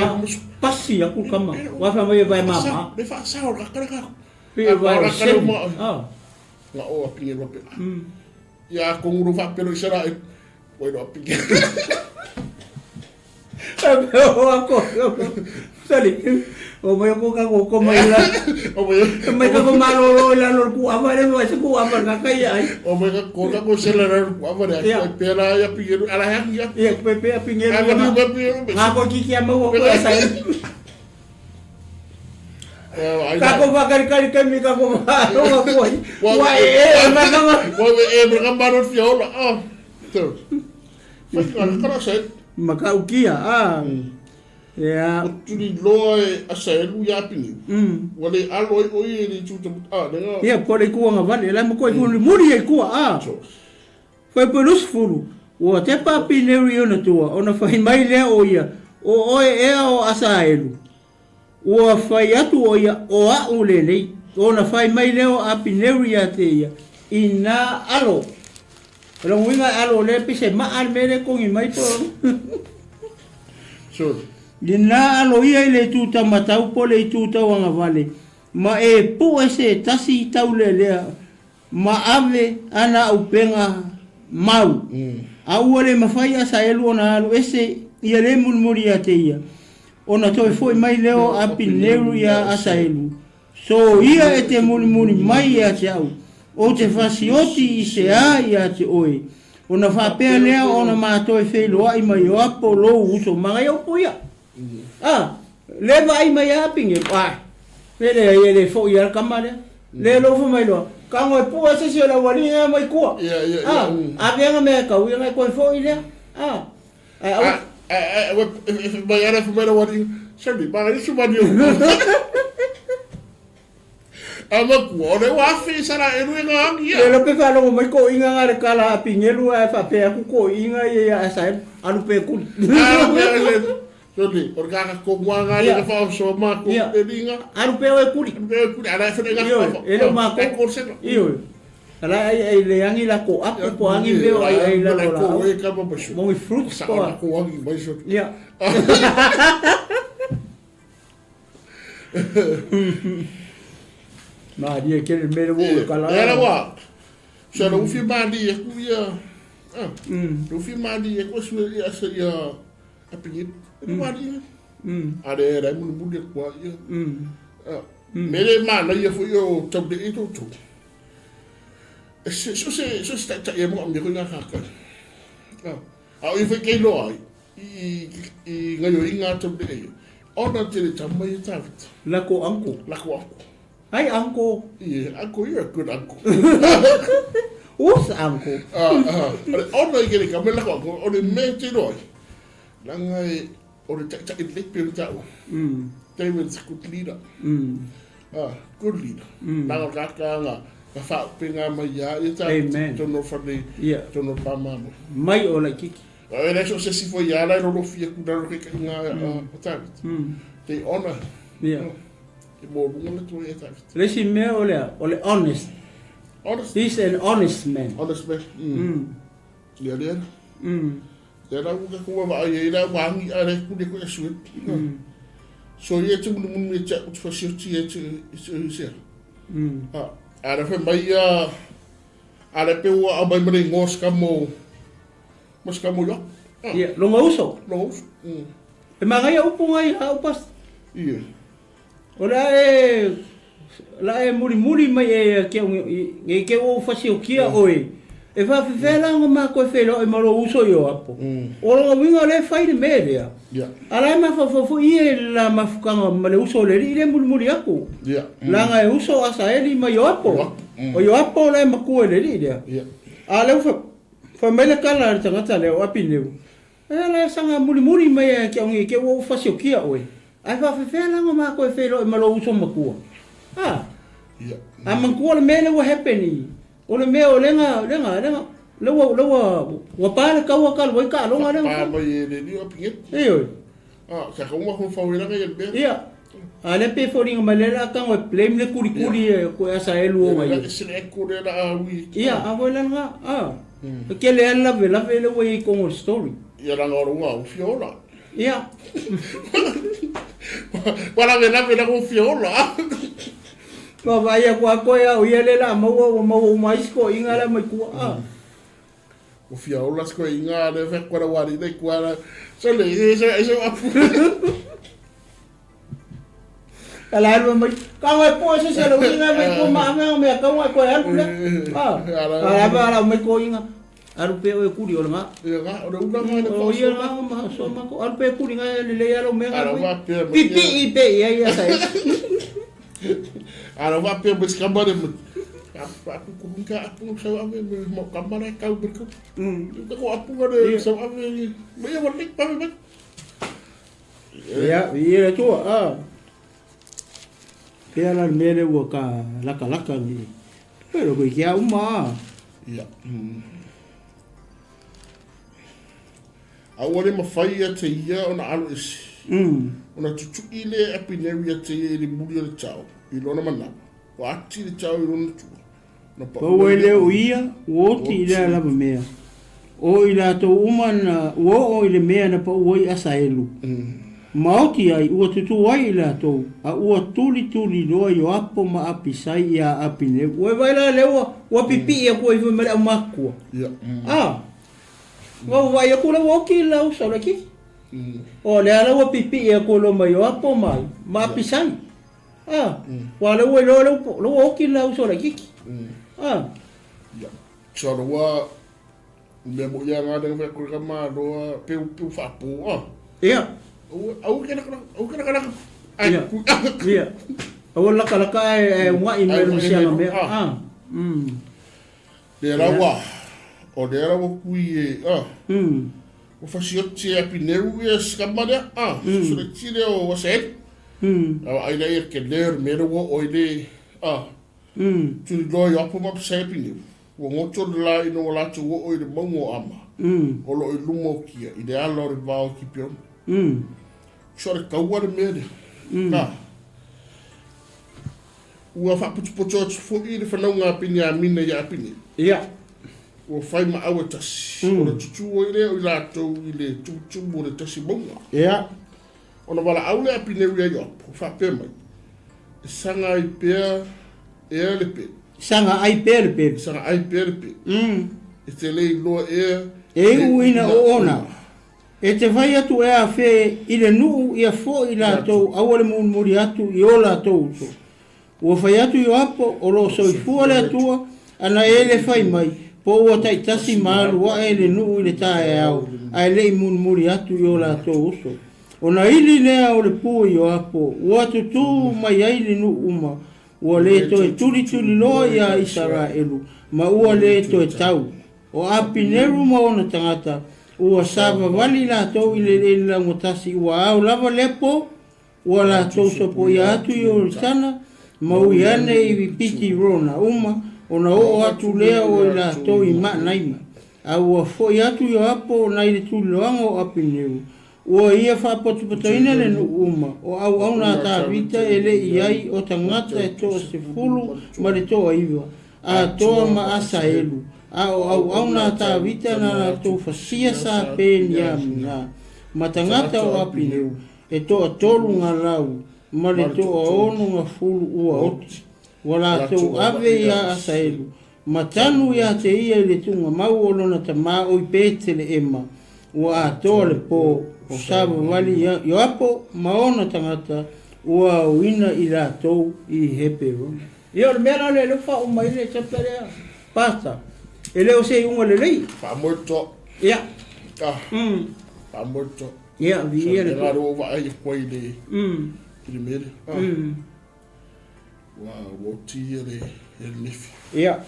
Pasi aku kama. Wa fa mai vai mama. Le fa sa o ka ka. Pe vai o semi. Ah. Nga o apingelu pe. Ia ko nguru fa pelo sara e. Wai no apingelu. O ako. Sali. O mai ko ka ko mai la. O mai. Mai ka ko malolo i lalo ku ava le mai se ku ava ka kai ai. O mai ka ko ka ko sela ra ku ava le ko pe la ya pingelu ala ya ya. Ia pe pe pingelu. Ala ni pe pingelu. Nga ko ki kia mau ko sa. Ka ko va kari kari kami ka ko va ko ko. Wa e e ma ka ma. Wa e e ma ka ma ro fia ola. Ah. Fai ka ka sa. Makaukia, a. Ia. O tuli loa e asaelu ia pini. Ua le alo ai oi e le tuta a le nga. Ia po le kuanga vale la mo ko ku muri e kua a. Fai po lusfulu. Ua te pa pineu i ona tua ona fai mai lea o ia o oe ea o Asaelu. Ua fai atu o ia o a'u lenei ona fai mai lea o Apineu ia te ia ina alo. O lona uiga e alo lea pei se maa le mea lea e kogi mai po. Sure. Ina alo ia i le itu taumatau po le itu tauagavale ma e pue se tasi i taulelea Ma ave ana upega mau, a ua le mafai a Saelu ona alu ese ia le mulimuli ia te ia, ona toe foi mai lea o Apineru ia Asaelu. So ia e te mulimuli mai ia te au, ou te fasioti i se a ia te oe. Ona faapea lea ona ma toe feiloai ma Ioapo lou uso ma Iopo ia. A, le vaai mai a Apineru, ae, e leai e le foi a le kama lea. Le alofa mai loa, kago e pua se isi o le aualii ea mai kua. Ia, ia, ia. A, ave anga mea e kau ia ngai koe foi lea. A, ae aua. A, a, a, e, e, mai ara mai le aualii, Sami, ma isu mani o. A ma kua, o le ua afe i sara e rue ngā angi ia. Le lope whalogo mai ko inga ngā le kala a pingelu a e whapea ku ko inga ia ia a saelu, alu pe kuli. A, pe, Tony, o ka ka ko ngā ngā le wha so ma ko te ringa. Aru pe oe kuri. Aru pe oe kuri, ara e whare ngā wha. E leo ma ko. E ko sena. Iyo. Ala ai ai le angi la ko apu ko angi veo ai ai la ko la. Ko e ka ma so. Mongi fruits ko. Sa ko angi mai so. Ia. Ma dia ke le mere wo kala. E ara wa. Sa ro fi ma di e ku ia. Ah. Ro fi ma di e ko su ia sa ia. A pingi, e wari. A re re munu munu e kua ia. Me re mana ia fo ia o tau de e tau tau. E se so se so se tai e mo me ko ngā kaka. A o i whai kei loa ai i i ngaio i ngā tau de e. Ona te re tamai e tāwita. Lako anko. Lako anko. Hi uncle. Yeah, uncle, you're a good uncle. Who's uncle? Ah, ah. Ona i kere ka me lako anko, o le me te roi. Langa e, o le tai tai le pe tau. David's a good leader. Ah, good leader. Langa ka ka nga, ka wha pe ngā mai ia, ia tā Amen. tono whane, Yeah. tono pāmamo. Mai o la kiki. E le so se si fo ia la roro fia ku raro ke ka ngā a tāwit. Te ona. Yeah. E mō runga le toi e tāwit. Le isi mea o lea, o le honest. Honest. He's an honest man. Honest man. Ia lea. Ia la uka kua wa ai la wangi a le ku le ku e sui. So ia te munu munu e te utu whasioti e te e se. A ara whai mai a ara pe ua a mai mare ngos ka mo mos ka mo yo. Ia, longa uso. Longa uso. E mangaia upu ngai ha upas. Ia. O la e la e muri muri mai e ke nge ke o whasiokia oe. E faafefea la ona matou e feiloai ma lou uso Ioapo? O lona uiga o lea e fai le mea lea. A la e mafaufau foi ia i le la mafutaga ma le uso o le alii lea e mulimuli atu. Leaga e uso Asaeli ma Ioapo. O Ioapo la e matua i le alii lea. A o lea ua fai mai le tala a le tagata lea o Apineu, E ala e saga mulimuli mai ia te au nei te i ua ou fasiokia oe. Ae faafefea la ona matou e feiloai ma lou uso matua? A? A manatua le mea lea ua happen i, o le mea o lea na, lea na, lea na, lea ua, lea ua, ua pa le taua talu ai taaloga lea na fai. Pa mai e le alii o Apineti. Ioe. A, sa ka uma fau e langa ia le mea. Ia. A lea pei e foliga mai lea la tago e blame le kulikuli e koe Asaelu o ngai. E se e kore la a ui. Ia, a foi la nga. A. E kele a lave lave le ua i kongo le story. Ia la nga ua u fiola. Ia. Wa lave lave la u fiola. Ma vai a kua koe a o ia le la maua ua maua uma ai siko inga la mai kua. A. Ua fia ola se koe inga le fe koe wari le kua la se le se se se apu. Ala alu mai ka ngai po se se lo inga mai ko ma ame me ka ngai ko alu le. Ah. Ala ba ala mai ko inga. Alu pe o kuri o nga. Ia nga o le ula nga le O ia nga ma so ma ko alu pe kuri nga le le alo me nga. Ala wa pe Pi pi i pe ia ia sai. Ala wa pe mo ska mare mo. Apu ko hunka apu sa ame mo kamara kau berku. Ko apu nga le sa ame. Me ia wa pa me. Ia, ia le tua, a. Pea la le mea lea ua ka lakalaka ni. Pero koe kia uma a. Ia. A ua le mafai ia te ia ona alo ese. Ona tutuʻi le Apineu ia te ia i le muli o le tao, i lona manawa. Ua ati le tao i lona tua. Ona Pau paʻu ai ai lea lea o ia, ua oti i lea lava mea. O i latou uma na ua oo i le mea na paʻu ai Asaelu. Ma oti ai, ua tutū ai i latou, a ua tulituli loa Ioapo ma Apisai iā Apineu. Ua e vaai la lea ua, ua pipii atu ai foi ma le aumatutua. A, ua vaai atu la ua oti le lausa o le akiki. O lea la ua pipii atu loa ma Ioapo ma, ma Apisai. A, ua lea ua iloa lea ua oti le lausa o le akiki. A. Ia. So ua mea mo ia ngā lenga whea ka māroa peu peu whaapo a. Ia. Au ke laka au ke laka laka. Ia. Ia. Aua laka laka e unga i mai le sianga mea. A. Le rawa. O le rawa kui e a. O fasioti e apineu e skamarea a. Susure tire o wasel. Awa ai lea ke le mera ua oile a. Tuli loa i apo ma psa apineu. Ua goto le la ina ua latou oo i le mauga o Ama, o lo o i luma o Kia, i le ala o le vao o Kipeona. So le kaua le mea lea. Ka. Ua faapotopoto atu foi le fanauga a Peniamina ia Apine. Ia. Ua fai ma au e tasi. O le tutū ai lea o i latou i le tumutumu o le tasi mauga. Ia. Ona valaau lea a Pineu ia Ioapo, faapea mai, E saga ai pea ea le pelu. Saga ai pea le pelu. Saga ai pea le pelu. E te le iloa ea. E iu ina oona. E te fai atu ea fe i le nuu ia foi latou aua le mulimuli atu i o latou uso. Ua fai atu Ioapo, o lo o soifua le Atua, ana e le fai mai, po ua taitasi ma alu ae le nuu i le taeao, ae le i mulimuli atu i o latou uso. Ona ili lea o le pu i Ioapo, ua tutū mai ai le nuu uma, ua le toe tulituli loa iā Isaraelu, ma ua le toe tau. O Apineru ma ona tagata, ua savavali latou i le eleele laugatasi, ua ao lava lea po, Ua latou sopoia atu i Ioritana, ma ui ane i Pitirona uma, ona oo atu lea o i latou i Maanaima. A ua foi atu Ioapo nai le tuliloaga o Apineu, ua ia faapotopotoina le nuu uma, o auauna a Tavita e le i ai o tagata e toasefulu ma le toaiva, atoa ma Asaelu, a o auauna a Tavita na latou fasia sa Peniamina, ma tagata o Apineu, E toatolu nga lau ma le toaono nga fulu ua oti, ua latou ave iā Asaelu, ma tanu iā te ia i le tuugamau o lona tamā o i Peteleema, ua atoa le pō, o savavali ia Ioapo ma ona tagata, ua aoina i latou i Heperona. Ia, o le mea la lea, lea ua faauma ai le chapter lea, Pastor. E le o se iuga lelei. Faamoetoa. Ia. Ah. Faamoetoa. Ia, viia le Atua. Ua vaai atu ai i le mea lea. Ua oti ia le nefi. Ia.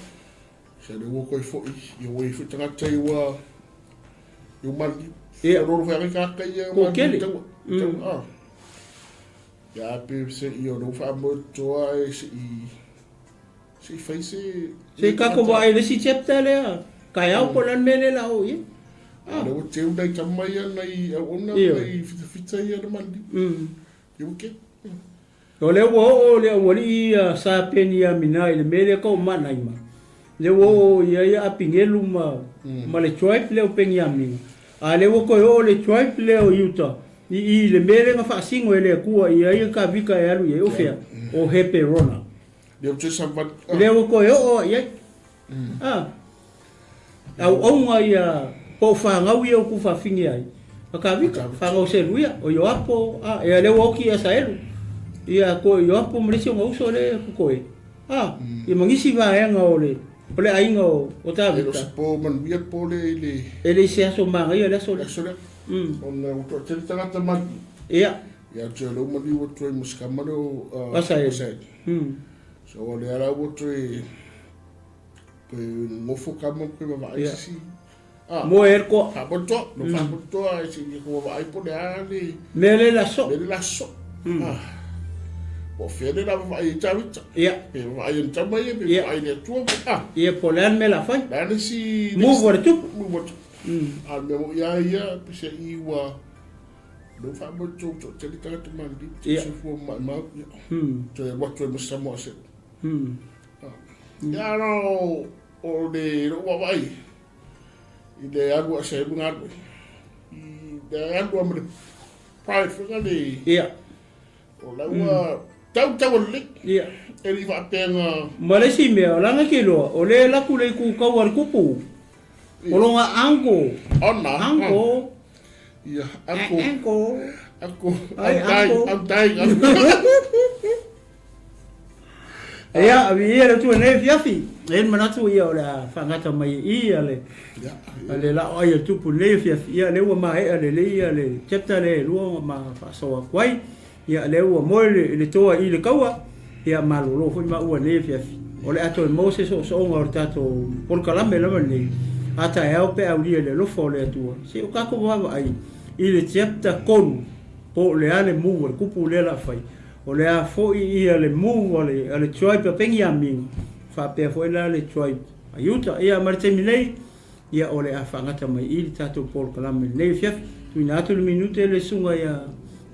Sa le ua koe foi, ia ua i foi tagata i ua i ua maliliu. Ia. Roro foi ake kaka ia Ko kele. Taua. Taua. Ah. Ia pe se i o lou faamoetoa e se i se i fai se Se i kako vaai le isi chapter lea. Taeao po o le a le mea lea la o i ai. Ah. Lea ua teu nai tama ia nai auauna nai fitafita ia na maliliu. Ia ua keu. O lea ua oo le aualii ia Sa Peniamina i le mea lea ka o Manaima, lea ua oo i ai ia Apinelu ma, ma le tribe lea o Peniamina, a lea ua toe oo le tribe lea o Iuta i i i le mea lea na faasino e le Atua i ai ia Tavita e alu i ai, o fea? O Heperona. Lea ua toe oo i ai. A, auauna ia po o fanau ia o tuufafine ai a Tavita, fanau a Seruia, o Ioapo, a, ia lea ua oti ia Asaelu, ia ko Ioapo ma le isi ona uso lea e totoe, a, ia ma nisi vaega o le, o le aiga o, o Tavita. E le o se po manuia le po lea i le. E le i se aso manaia le aso lea. Aso lea. Ona ua toatele tagata maliliu. Ia. Ia te lea ua maliu atu ai ma si tama lea o Asaelu. Asaelu. So o lea la ua toe toe nofo kama koe vavaai Ia. sisi. Ah, Moe ai le toa. Faamoetoa, no faamoetoa e se i ko vavaai po le a le Mea le la so. le la so. Ah. Po o fea le la vavaai i Tavita. Ia. Pe vavaai e tama ia, pe Ia. vavaai le Atua. Ah. Ia po o le a le mea la fai. Le a le si Move a le tupu. Move a le tupu. A le mea mo ia ia, pe se i ua Lou faamoemoe toatele tagata maliliu, Ia. soifua maumau, ia. Toe alu atu ai ma Samoa se. Ia no, o le lou vaavaai i le alu a se galue. I le alu a ma le pride foi na le. Ia. O la ua tau tau o lelei. Ia. E le i faapea na. Ma le isi mea, o lana ke iloa, o lea e alu atu le itu tau a le tupu, o lona uncle. Ona. Uncle. Ia, uncle. Uncle. Uncle. Ai, I'm dying, uncle. I'm dying, uncle. Ia, viia le Atua i lenei afiafi. E i ai le manatu ia o le a faagata mai i i a le Ia, a le la'o ai a le tupu i lenei afiafi. Ia, lea ua maea lelei ia le chapter lea e lua ona ma faasoa atu ai. Ia, lea ua moe le, le toa i le taua, ia malolo foi maua i lenei afiafi. O le a toe maua se soosooga o le tatou polokalame lava lenei, a taeao pe a aulia i le alofa o le Atua, se i o tatou vaavaai i le chapter 3, po o le a le move a le tupu lea o le a fai. O le a foi ia le move a le, a le tribe a Peniamina, faapea foi la le tribe a Iuta. Ia, ma le taimi nei, ia o le a faagata mai i le tatou polokalame i lenei afiafi. Tuuina atu le minute le susuga ia,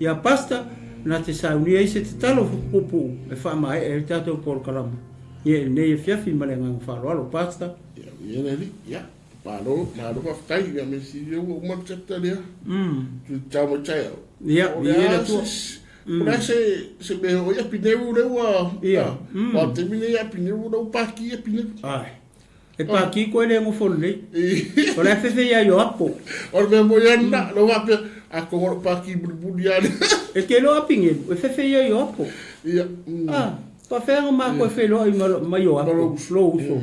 ia Pastor, na te saunia ai se tatalo puupuu e faamaea ai le tatou polokalame ia i lenei afiafi ma le agaga faaaloalo. Pastor. Ia, ia le alii, ia. Malo, malo faafetai, ia me si ua uma le chapter lea. Tu tau mai taeao. Ia, O le viia le a Atua. se, o le a se, se mea o ia Pineru lea ua, Ia. ah, o le taimi nei ia Pineru lea ua paki ia Pineru. Ai. E paki koe le nofo lelei. O le a fefe ia i o apo. O le mea moi ana, lea ua faapea, a kogo lou paki mulimuli lava lea. E te iloa a Pineru, e fefe ia i o apo. Ia. Ah, faafefea na matou e feiloai ma i o apo, lou uso.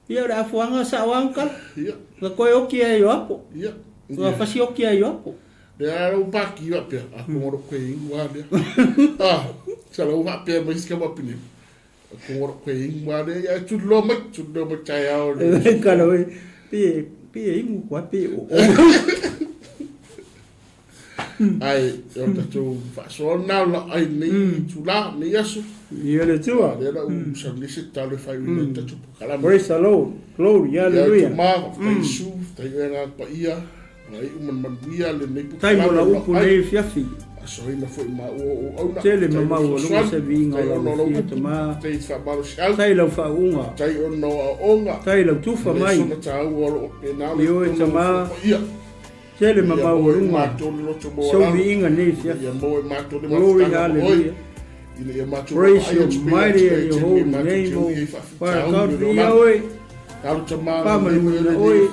Ia o le afuaga sao lava na tala. Ia. Na toe oti ai i o apo. Ia. Na fasi oti ai i o apo. Lea lou paki faapea, a kogo lou koe iu lava lea. Ah, sa lou faapea mai si tama pine. A kogo lou koe iu lava lea, ia e tuliloa mai, tuliloa mai taeao le. E kala oe, pe, pe e imu koa, pe o o. Ae, o tatou faasoa lena o lau ai nei itula, nei aso. Ia le Atua. Lea la ua saunia se tatalo e faaiuina ai le tatou polokalame. Praise the Lord. Glory, Ia hallelujah. Tama, faafetai Iesu, faafetai oe Agaga Paia, agaiu ma le manuia lenei Tai mo polokalame lau o lau upu ai. nei afiafi. Faasoaina foi ma ua ou auauna. Tele Faafetai mamau mo o luga fesoasoani, se viiga o faafetai lau ona o lau afio upu, Tama. faafetai i faamalosi au. Tai lau faauuga. Faafetai ona o aoaoga. Tai lau tufa Le mai. sona taua o lo o faapena ona I oe totonu o Tama. le paia. Tele mamau o luga sou viiga nei afiafi. Glory hallelujah. Praise your mighty and your holy name, O Father God, viia oe, faamanuiaina oe,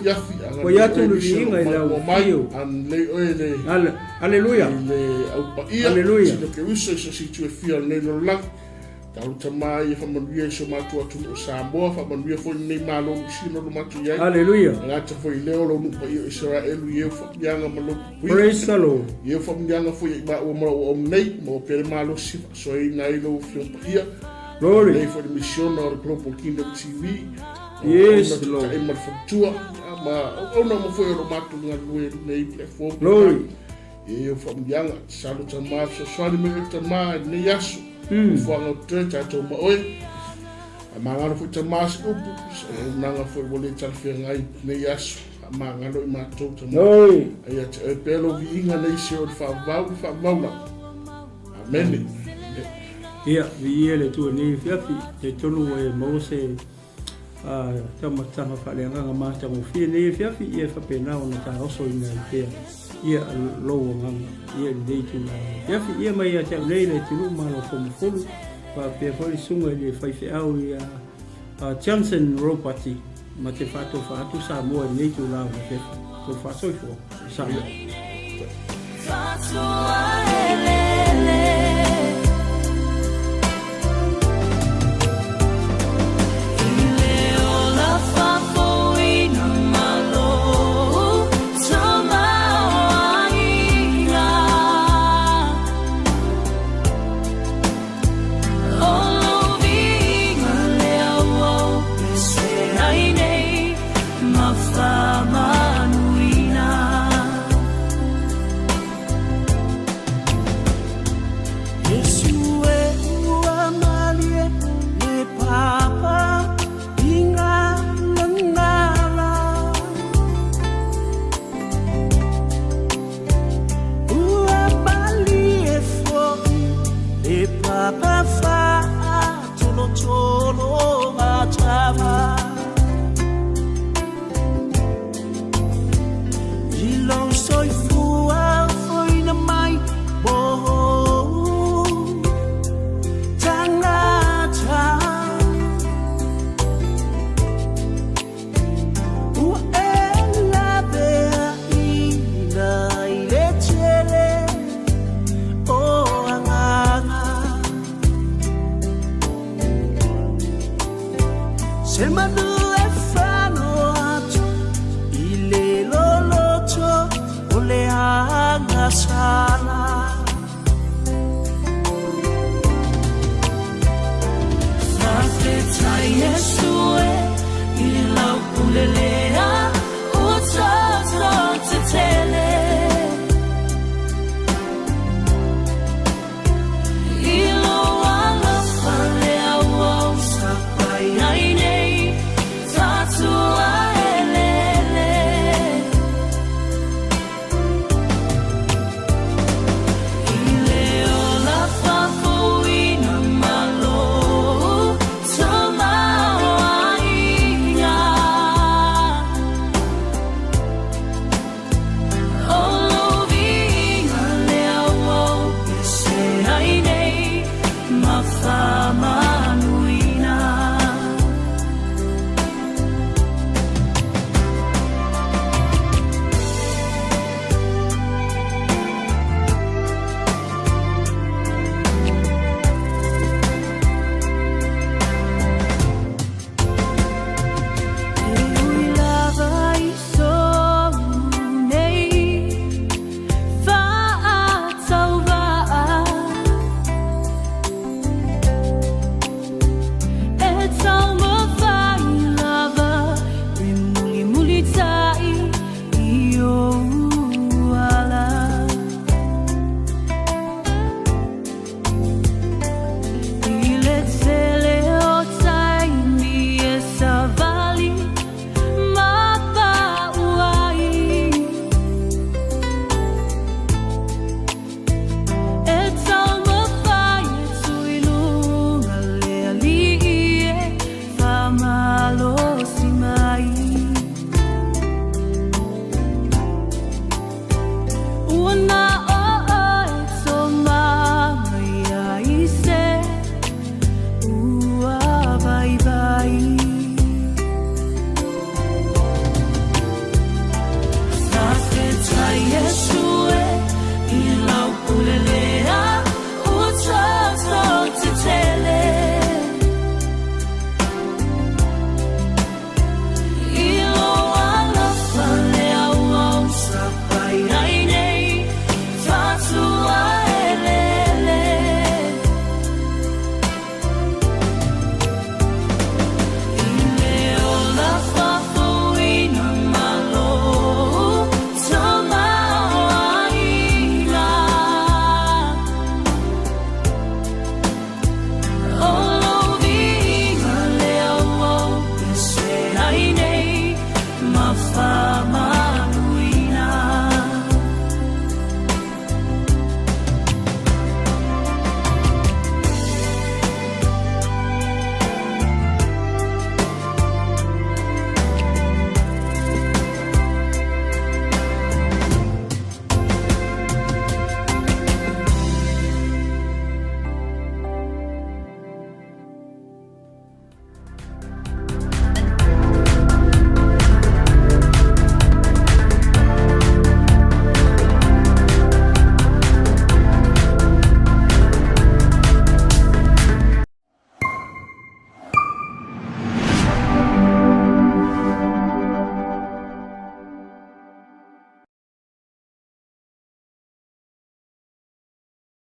fai atu le viiga i lau afio. Aleluia. Aleluia. Tatalo Tama ia faamanuia i si o matou atunuu o Samoa, faamanuia foi lenei Malo Niu Sila o lo matou i ai. Haleluia. E gata foi i lea o lou nuu paia o Isaraelu i eo faamanuiaga ma lou puipuiga. Praise the Lord. I eo faamanuiaga foi ia i maua ma lou auauna nei, maua pea le malosi e faasoaina ai lau Afioga Paia. Glory. Lelei foi le misiona o le Global Kingdom TV. Yes, Lord. Taitai ma le faletua. Ma auauna uma foi o lo matou galulue nei platform. Glory. E eo faamanuiaga, tatalo Tama fesoasoani mai oe Tama i lenei aso. Mm. Fuaga o toe tatou ma oe. A magalo foi Tama se upu, se auaunaga foi ua le talafeagai i lenei aso. Faamagalo i matou Tama. Glory. Ia te oe pea lou viiga nei se o le faavavau le faavavau lava. Amene. Ia, viia le Atua i lenei afiafi, talitonu ua e maua se taumafataga faaleagaga matagofie i lenei afiafi, ia e faapena ona taosoina ai pea ia lou agaga ia i lenei itula afiafi. Ia mai ia te au nei le atunuu ma lou fomufulu, faapea foi le susuga i le faifeau ia Johnson Ropati ma te faatofa atu Samoa i lenei itula o le afiafi. Tou faasoifua, Samoa.